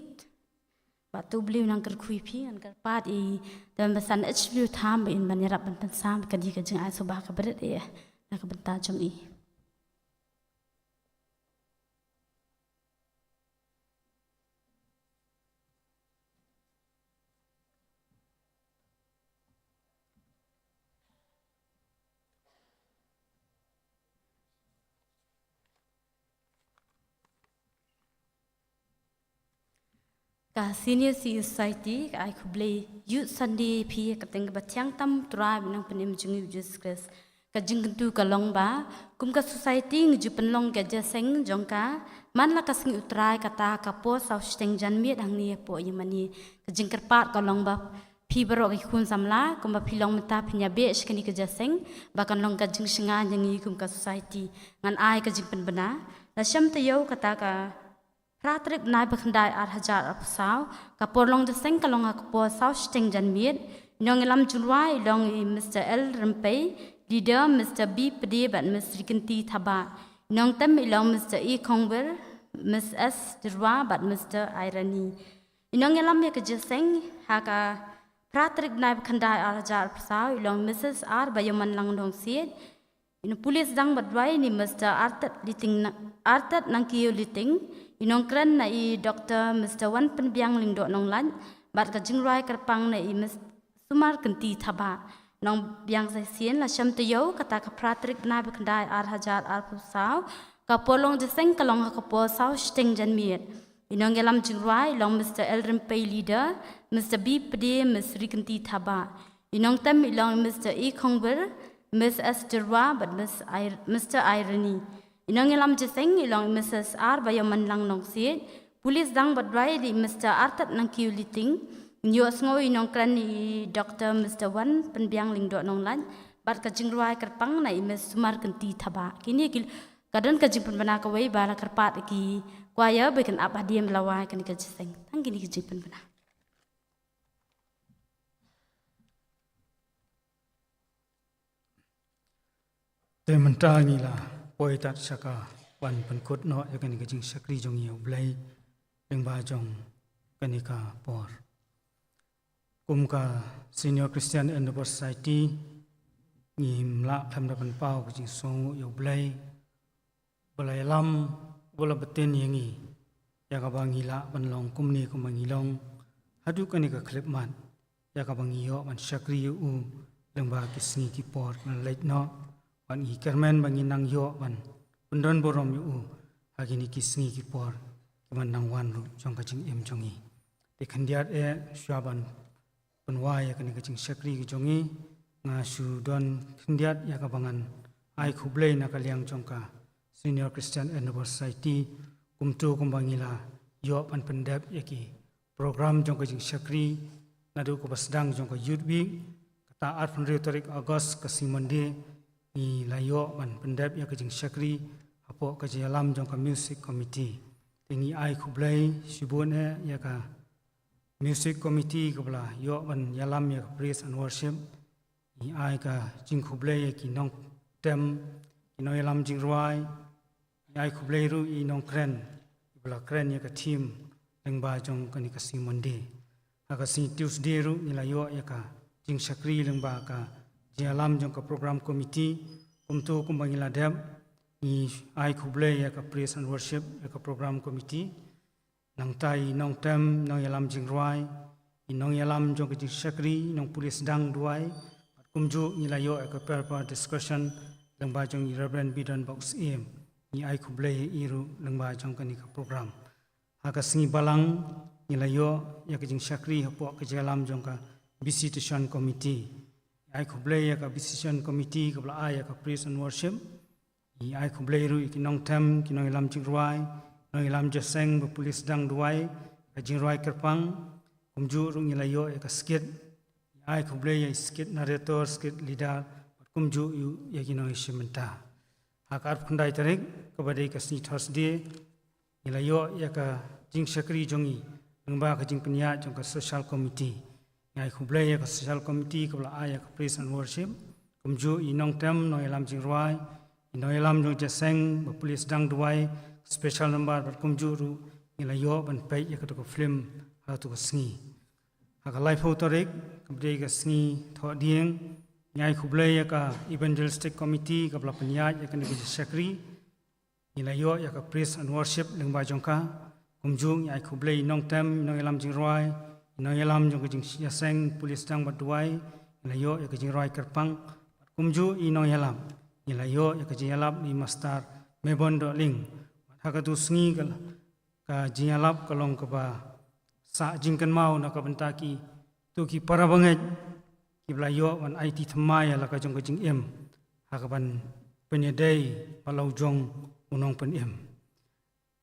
Bad to U Blei un nang kyrkhu ïa phi. Ngan kyrpad ïa i Reverend Basad H W Tham ba in ban ïarap ban pynsam ïa kane ka jingai sngewbha ka bret ïa na ka bynta jong i. Ka Senior Citizen Society ka ai khublei Youth Sunday phi ka teng ba thiang tam Trai ba nang pynim jong ngi u Jesus Christ. Ka jingkyntu ka long ba kum ka society ngi ju pynlong ka jingïaseng jong ka man la ka sngi u Trai kata ka por saw shiteng janmiet hangne hapoh Germany. Ka jingkyrpad ka long ba phi baroh ki khun samla kumba phi long mynta phin ïa beh sha kane ka jingïaseng ba kan long ka jingshngaiñ ïa ngi kum ka society. Ngan ai ka jingpynbna. La shem taïew kata ka phra tarik bnai ba khyndai ar hajar arphew saw. Ka por long jingïaseng ka long ha ka por saw shiteng janmiet. I nongïalam jingrwai i long i Mister L Rympei, leader Mister B Pde bad Miss Rikynti Thabah. I nongtem i long Mister E Khongwir, Miss S Jyrwa bad Mister Irani. I nongïalam ïa ka jingïaseng ha ka phra tarik bnai ba khyndai ar hajar arphew saw i long Missus R Baïomanlang Nongsiej. I nongpule sdang bad duwai i Mister Artet Liting na-, Artet Nangkiew Liting. I nongkren na i Doktor Mister Wanpynbiang Lyngdoh Nonglait bad ka jingrwai kyrpang na i Miss Sumarkynti Thabah. Nongbiang sa shisien, la shem taïew kata ka phra tarik bnai ba khyndai ar hajar arphew saw. Ka por long jingïaseng ka long ha ka por saw shiteng janmiet. I nongïalam jingrwai i long Mister L Rympei, leader, Mister B Pde, Miss Rikynti Thabah. I nongtem i long Mister E Khongwir, Miss S Jyrwa bad Miss Ir-, Mister Irani. I nongïalam jingïaseng i long Missus R Baïomanlang Nongsiej. Pule sdang bad duwai i Mister Artet Nangkiew Liting. Ïohsngew i nongkren i Doktor Mister Wanpynbiang Lyngdoh Nonglait bad ka jingrwai kyrpang na i Miss Sumarkynti Thabah. Kine ki ka don ka jingpynbna kawei ba la kyrpad ki choir ba kin ap hadien ba la wai kane ka jingïaseng. Tang kine ki jingpynbna. Te mynta ngi la poi tad sha ka ban pynkut noh ïa kane ka jingshakri jong ngi ïa U Blei lyngba jong kane ka por. Kum ka Senior Christian Endeavour Society, ngim lah khlem da pynpaw ka jingsngewnguh ïa U Blei ba la ïalam, ba la btin ïa ngi ïa kaba ngi lah ban long kumne kumba ngi long haduh kane ka khyllipmat, ïa kaba ngi ïoh ban shakri ïa u lyngba ki sngi ki por kiban leit noh, bad ngi kyrmen ba ngin nang ïoh ban pyndon burom ïa u ha kine ki sngi ki por kiban nang wan ruh jong ka jingim jong ngi. Te khyndiat eh shuwa ban pynwai ïa kane ka jingshakri ka jong ngi, nga shu don khyndiat ïa kaba ngan ai khublei na ka liang jong ka Senior Christian Endeavour Society, kumto kumba ngi la ïoh ban pyndep ïa ki program jong ka jingshakri naduh kaba sdang jong ka Youth Week. Kata arphew hynriew tarik August, ka sngi Monday, ngi la ïoh ban pyndep ïa ka jingshakri hapoh ka jingïalam jong ka Music Committee. Te ngi ai khublei shibun eh ïa ka Music Committee kaba la ïoh ban ïalam ïa ka Praise and Worship. Ngi ai ka jingkhublei ïa ki nongtem, ki nongïalam jingrwai. Ngi ai khublei ruh ïa i nongkren, iba la kren ïa ka theme lyngba jong kane ka sngi Monday. Ha ka sngi Tuesday ruh ngi la ïoh ïa ka jingshakri lyngba ka jingïalam jong ka program committee. Kumto kumba ngi la dep, ngi ai khublei ïa ka Praise and Worship, ïa ka program committee. Nangta i nongtem, nongïalam jingrwai, i nongïalam jong ka jingshakri, i nongpule sdang duwai, bad kumjuh ngi la ïoh ïa ka paper discussion lyngba jong i Reverend Bidon Box Im. Ngi ai khublei ïa i ruh lyngba jong kane ka program. Ha ka sngi Balang ngi la ïoh ïa ka jingshakri hapoh ka jingïalam jong ka Visitation Committee. Ngi ai khublei ïa ka Visitation Committee kaba la ai ïa ka Praise and Worship. Ngi ai khublei ruh ïa ki nongtem, ki nongïalam jingrwai, nongïalam jingïaseng ba pule sdang duwai, ka jingrwai kyrpang, kumjuh ruh ngi la ïoh ïa ka skit. Ngi ai khublei ïa i skit narrator, skit leader, bad kumjuh ïa ki nongïashim bynta. Ha ka arphew khyndai tarik, kaba dei ka sngi Thursday, ngi la ïoh ïa ka jingshakri jong ngi lyngba ka jingpynïaid jong ka Social Committee. Ngi ai khublei ïa ka Social Committee kaba la ai ïa ka Praise and Worship. Kumjuh i nongtem, nongïalam jingrwai, i nongïalam jong jingïaseng ba pule sdang duwai, special number, bad kumjuh ruh ngi la ïoh ban peit ïa kato ka film ha kato ka sngi. Ha ka laiphew tarik, kaba dei ka sngi Thohdieng, ngi ai khublei ïa ka Evangelistic Committee kaba la pynïaid ïa kane ka jingshakri. Ngi la ïoh ïa ka Praise and Worship lyngba jong ka. Kumjuh ngi ai khublei i nongtem, i nongïalam jingrwai, i nongïalam jong ka jingïaseng pule sdang bad duwai. Ngi la ïoh ïa ka jingrwai kyrpang. Bad kumjuh i nongïalap, ngi la ïoh ïa ka jingïalap na i Master Mebon Dohling. Bad ha kato ka sngi ka, ka jingïalap ka long kaba sah jingkynmaw na ka bynta kito ki para bangeit kiba la ïoh ban aiti thymmai ïa la ka jong ka jingim ha kaban pynïadei bad la u jong u nongpynim.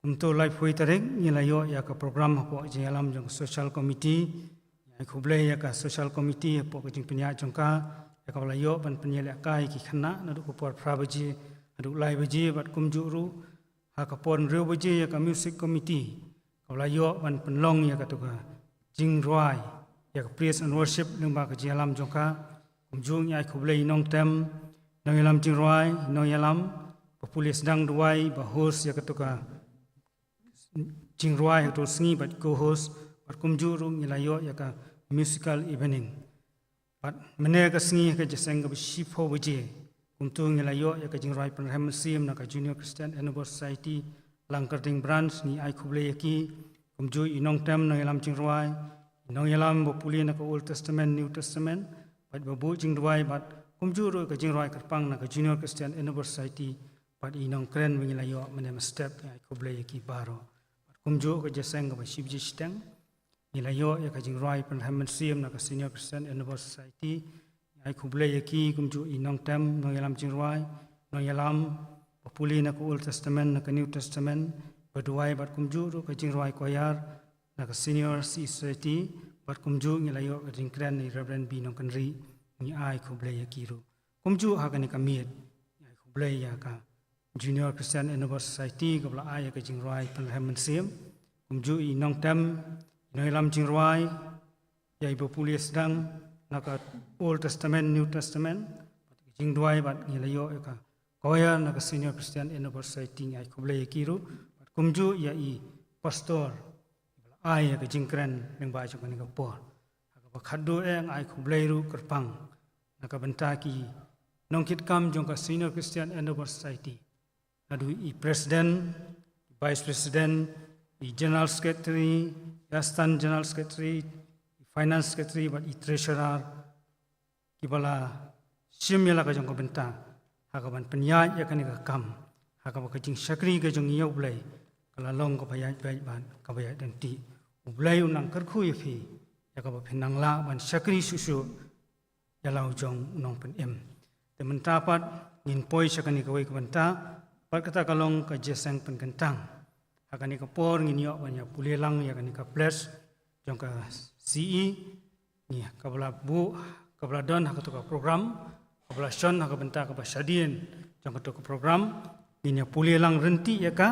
Kumto laiphew tarik ngi la ïoh ïa ka program hapoh jingïalam jong ka social committee. Ngi ai khublei ïa ka social committee hapoh ka jingpynïaid jong ka ïa kaba la ïoh ban pynïalehkai ki khynnah naduh ka por phra baje haduh lai baje bad kumjuh ruh ha ka por hynriew baje ïa ka music committee kaba la ïoh ban pynlong ïa katu ka jingrwai ïa ka praise and worship lyngba ka jingïalam jong ka. Kumjuh ngi ai khublei i nongtem nongïalam jingrwai, nongïalam ba pule sdang duwai ba host ïa katu ka jingrwai ha katu ka sngi bad co-host bad kumjuh ruh ngi la ïoh ïa ka musical evening. Bad mynne ka sngi ha ka jingïaseng kaba shiphew baje kumto ngi la ïoh ïa ka jingrwai pynrhem mynsiem na ka Junior Christian Endeavour Society Langkyrding Branch. Ngi ai khublei ïa ki kumjuh i nongtem nongïalam jingrwai, i nongïalam ba pule na ka Old Testament, New Testament bad ba buh jingduwai bad kumjuh ruh ka jingrwai kyrpang na ka Junior Christian Endeavour Society bad i nongkren ba ngi la ïoh mynne mynstep. Ngi ai khublei ïa ki baroh. Bad kumjuh ka jingïaseng kaba shi baje shiteng ngi la ïoh ïa ka jingrwai pynrhem mynsiem na ka Senior Christian Endeavour Society. Ngi ai khublei ïa ki kumjuh i nongtem nongïalam jingrwai, nongïalam ba pule na ka Old Testament na ka New Testament ba duwai bad kumjuh ruh ka jingrwai choir na ka Senior C E Society bad kumjuh ngi la ïoh ka jingkren na i Reverend B Nongkynrih. Ngi ai khublei ïa ki ruh. Kumjuh ha kane ka miet ngi ai khublei ïa ka Junior Christian Endeavour Society kaba la ai ïa ka jingrwai pynrhem mynsiem. Kumjuh i nongtem i nongïalam jingrwai ïa i ba pule sdang na ka Old Testament, New Testament bad ka jingduwai bad ngi la ïoh ïa ka choir na ka Senior Christian Endeavour Society. Ngi ai khublei ïa ki ruh bad kumjuh ïa i pastor ba la ai ïa ka jingkren lyngba jong kane ka por. Ha kaba khatduh eh ngi ai khublei ruh kyrpang na ka bynta ki nongkitkam jong ka Senior Christian Endeavour Society naduh i president, i vice president, i general secretary, i assistant general secretary, i finance secretary bad i treasurer kiba la shim ïa la ka jong ka bynta ha kaban pynïaid ïa kane ka kam ha kaba ka jingshakri ka jong ngi ïa U Blei ka la long kaba ïaid beit bad kaba ïaid ryntih. U Blei un nang kyrkhu ïa phi ïa kaba phin nang lah ban shakri shuh shuh ïa la u jong u nongpynim. Te mynta pat ngin poi sha kane kawei ka bynta bad kata ka long ka jingïaseng pynkyntang. Ha kane ka por ngin ïoh ban ïa pule lang ïa kane ka pledge jong ka C E ngi kaba la buh kaba la don ha katu ka program kaba la shon ha ka bynta kaba shadien jong katu ka program. Ngin ïa pule lang ryntih ïa ka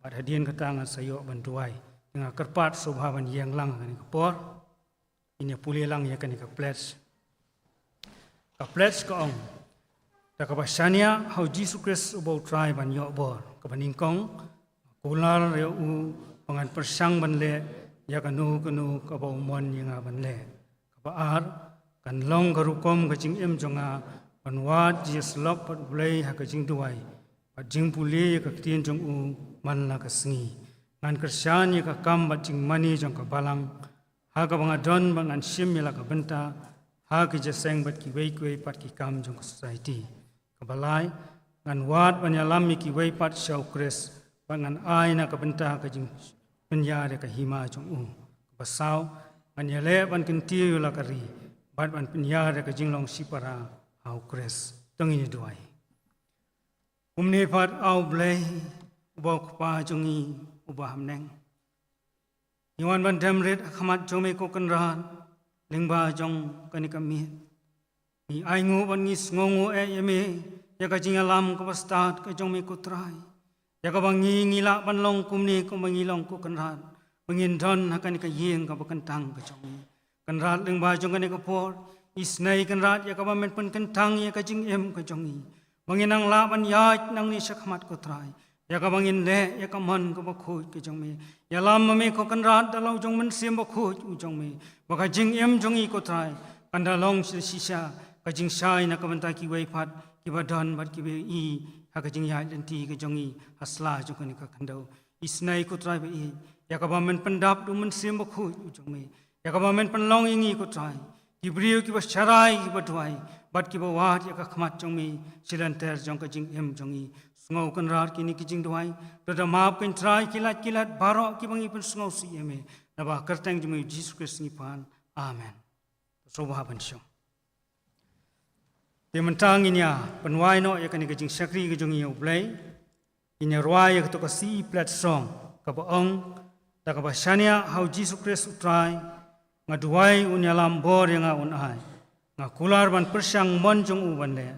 bad hadien kata ngan sa ïoh ban duwai. Nga kyrpad sngewbha ban ïeng lang ha kane ka por. Ngin ïa pule lang ïa kane ka pledge. Ka pledge ka ong, da kaba shaniah ha U Jisu Khrist uba U Trai ban ïoh bor. Kaba nyngkong, nga kular ïa u ba ngan pyrshang ban leh ïa kano kano kaba u mon ïa nga ban leh. Kaba ar, kan long ka rukom ka jingim jong nga ban wad jingïasyllok bad U Blei ha ka jingduwai bad jingpule ïa ka ktien jong u man la ka sngi. Ngan kyrshan ïa ka kam bad jingmane jong ka balang ha kaba nga don bad ngan shim ïa la ka bynta ha ki jingïaseng bad kiwei kiwei pat ki kam jong ka society. Kaba lai, ngan wad ban ïalam ïa kiwei pat sha U Khrist bad ngan ai na ka bynta ka jingpynïar ïa ka hima jong u. Kaba saw, ngan ïaleh ban kyntiew ïa la ka ri bad ban pynïar ïa ka jinglong shipara ha U Khrist. To ngin ïa duwai. Kumne pat A U Blei uba U Kpa jong ngi uba ha bneng, ngi wan ban dem rit ha khmat jong me ko Kynrad lyngba jong kane ka miet. Ngi ainguh bad ngi sngewnguh eh ïa me ïa ka jingïalam kaba stad ka jong me ko Trai. Ïa kaba ngi ngi lah ban long kumne kumba ngi long ko Kynrad ba ngin don ha kane ka ïing kaba kyntang ka jong me. Kynrad lyngba jong kane ka por, isynei Kynrad ïa kaba men pynkyntang ïa ka jingim ka jong ngi ba ngin nang lah ban ïaid nangne sha khmat ko Trai ïa kaba ngin leh ïa ka mon kaba khuid ka jong me. Ïalam ma me ko Kynrad da la u jong Mynsiem Bakhuid u jong me ba ka jingim jong ngi ko Trai kan da long shisha ka jingshai na ka bynta kiwei pat kiba don bad kiba i ha ka jingïaid lynti ka jong ngi ha sla jong kane ka khyndew. Isynei ko Trai ba i ïa kaba men pyndap da u Mynsiem Bakhuid u jong me, ïa kaba men pynlong ïa ngi ko Trai ki briew kiba sharai kiba duwai bad kiba wad ïa ka khmat jong me shi lynter jong ka jingim jong ngi. Sngew Kynrad kine ki jingduwai, to da map ko Trai ki lait ki lait baroh kiba ngi pynsngewsih ïa me. Naba ha ka kyrteng jong U Jisu Khrist ngi pan. Amen. Sngewbha ban shong. Te mynta ngin ïa pynwai noh ïa kane ka jingshakri ka jong ngi ïa U Blei. Ngin ïa rwai ïa kato ka C E plat song kaba ong, da kaba shaniah ha U Jisu Khrist U Trai, nga duwai un ïalam bor ïa nga un ai. Nga kular ban pyrshang mon jong u ban leh,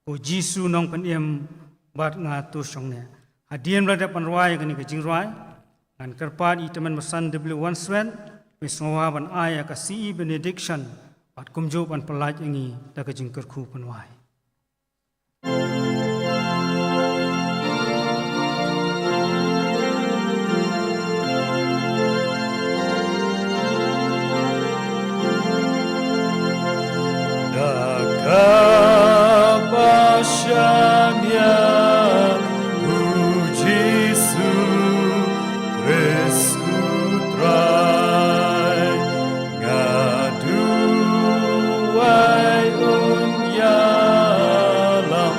ko Jisu Nongpynim bad nga to shong ne. Hadien ba la dep ban rwai ïa kane ka jingrwai, ngan kyrpad ïa i Tymmen Basan W Wanswet, me sngewbha ban ai ïa ka C E benediction, bad kumjuh ban pyllait ïa ngi da ka jingkyrkhu pynwai. Da kaba shaniah U Jisu Khrist U Trai, nga duwai un ïalam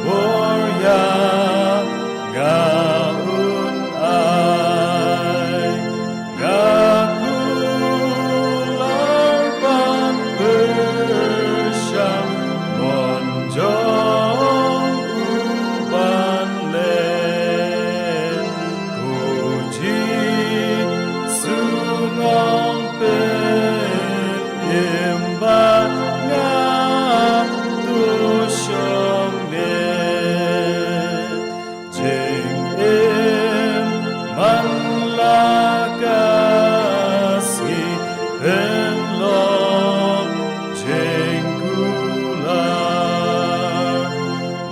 bor ïa nga un ai. Nga kular ban pyrshang mon jong u ban leh, ko Jisu Nongpynim bad nga to shong ne. Jingim man la ka sngi, pynlong jingkular.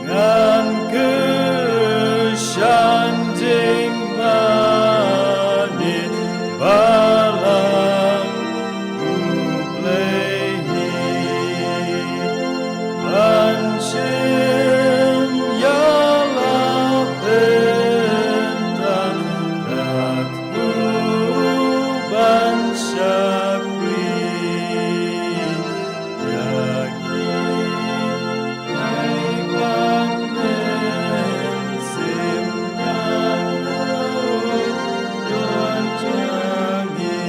Ngan kyrshan jingmane balang U Blei hi. Ban shim ïa la pyntan, da u ban shakri ïa ki. Ai ban mynsiem ïa la don jong ngi.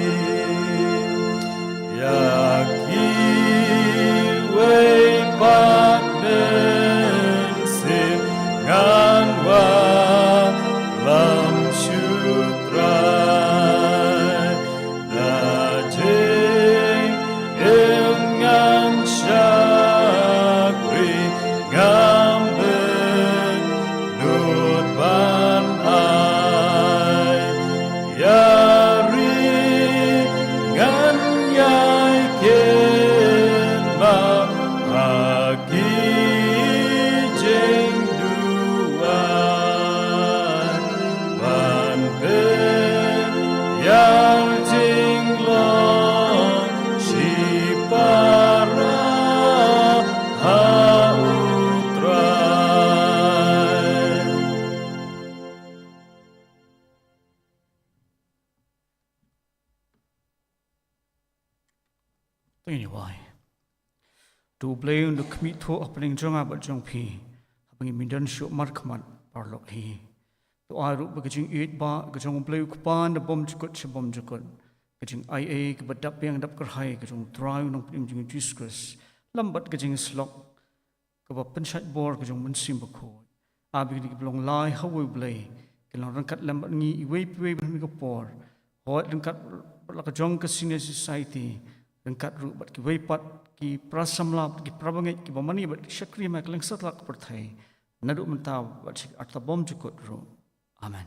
Ïa kiwei pat mynsiem ngan wallam shu Trai. Da jingim ngan shakri, ngam bynnud ban ai. Ïa ri ngan ïai kynmaw ha ki jingduwai, ban pynïar jinglong shipara ha U Trai. To ngin ïa wai. To U Blei un da khmih thuh hapdeng jong nga bad jong phi, haba ngim don shuh markhmat paralok hi. To ai ruh ba ka jingïeit ba ka jong U Blei U Kpa na bymjukut sha bymjukut, ka jingaiei kaba dap biang dap kyrhai ka jong U Trai U Nongpynim jong ngi U Jisu Khrist, lem bad ka jingïasyllok kaba pynshait bor ka jong U Mynsiem Bakhuid, ap ïa kine kiba long lai ha uwei U Blei, kin long ryngkat lem bad ngi iwei pa iwei ha kane ka por. Hooid, ryngkat bad la ka jong ka Senior Society, ryngkat ruh bad kiwei pat ki para samla, bad ki para bangeit, kiba mane bad ki shakri mai kylleng satlak ka pyrthei, naduh mynta bad sha ki arta bymjukut ruh. Amen.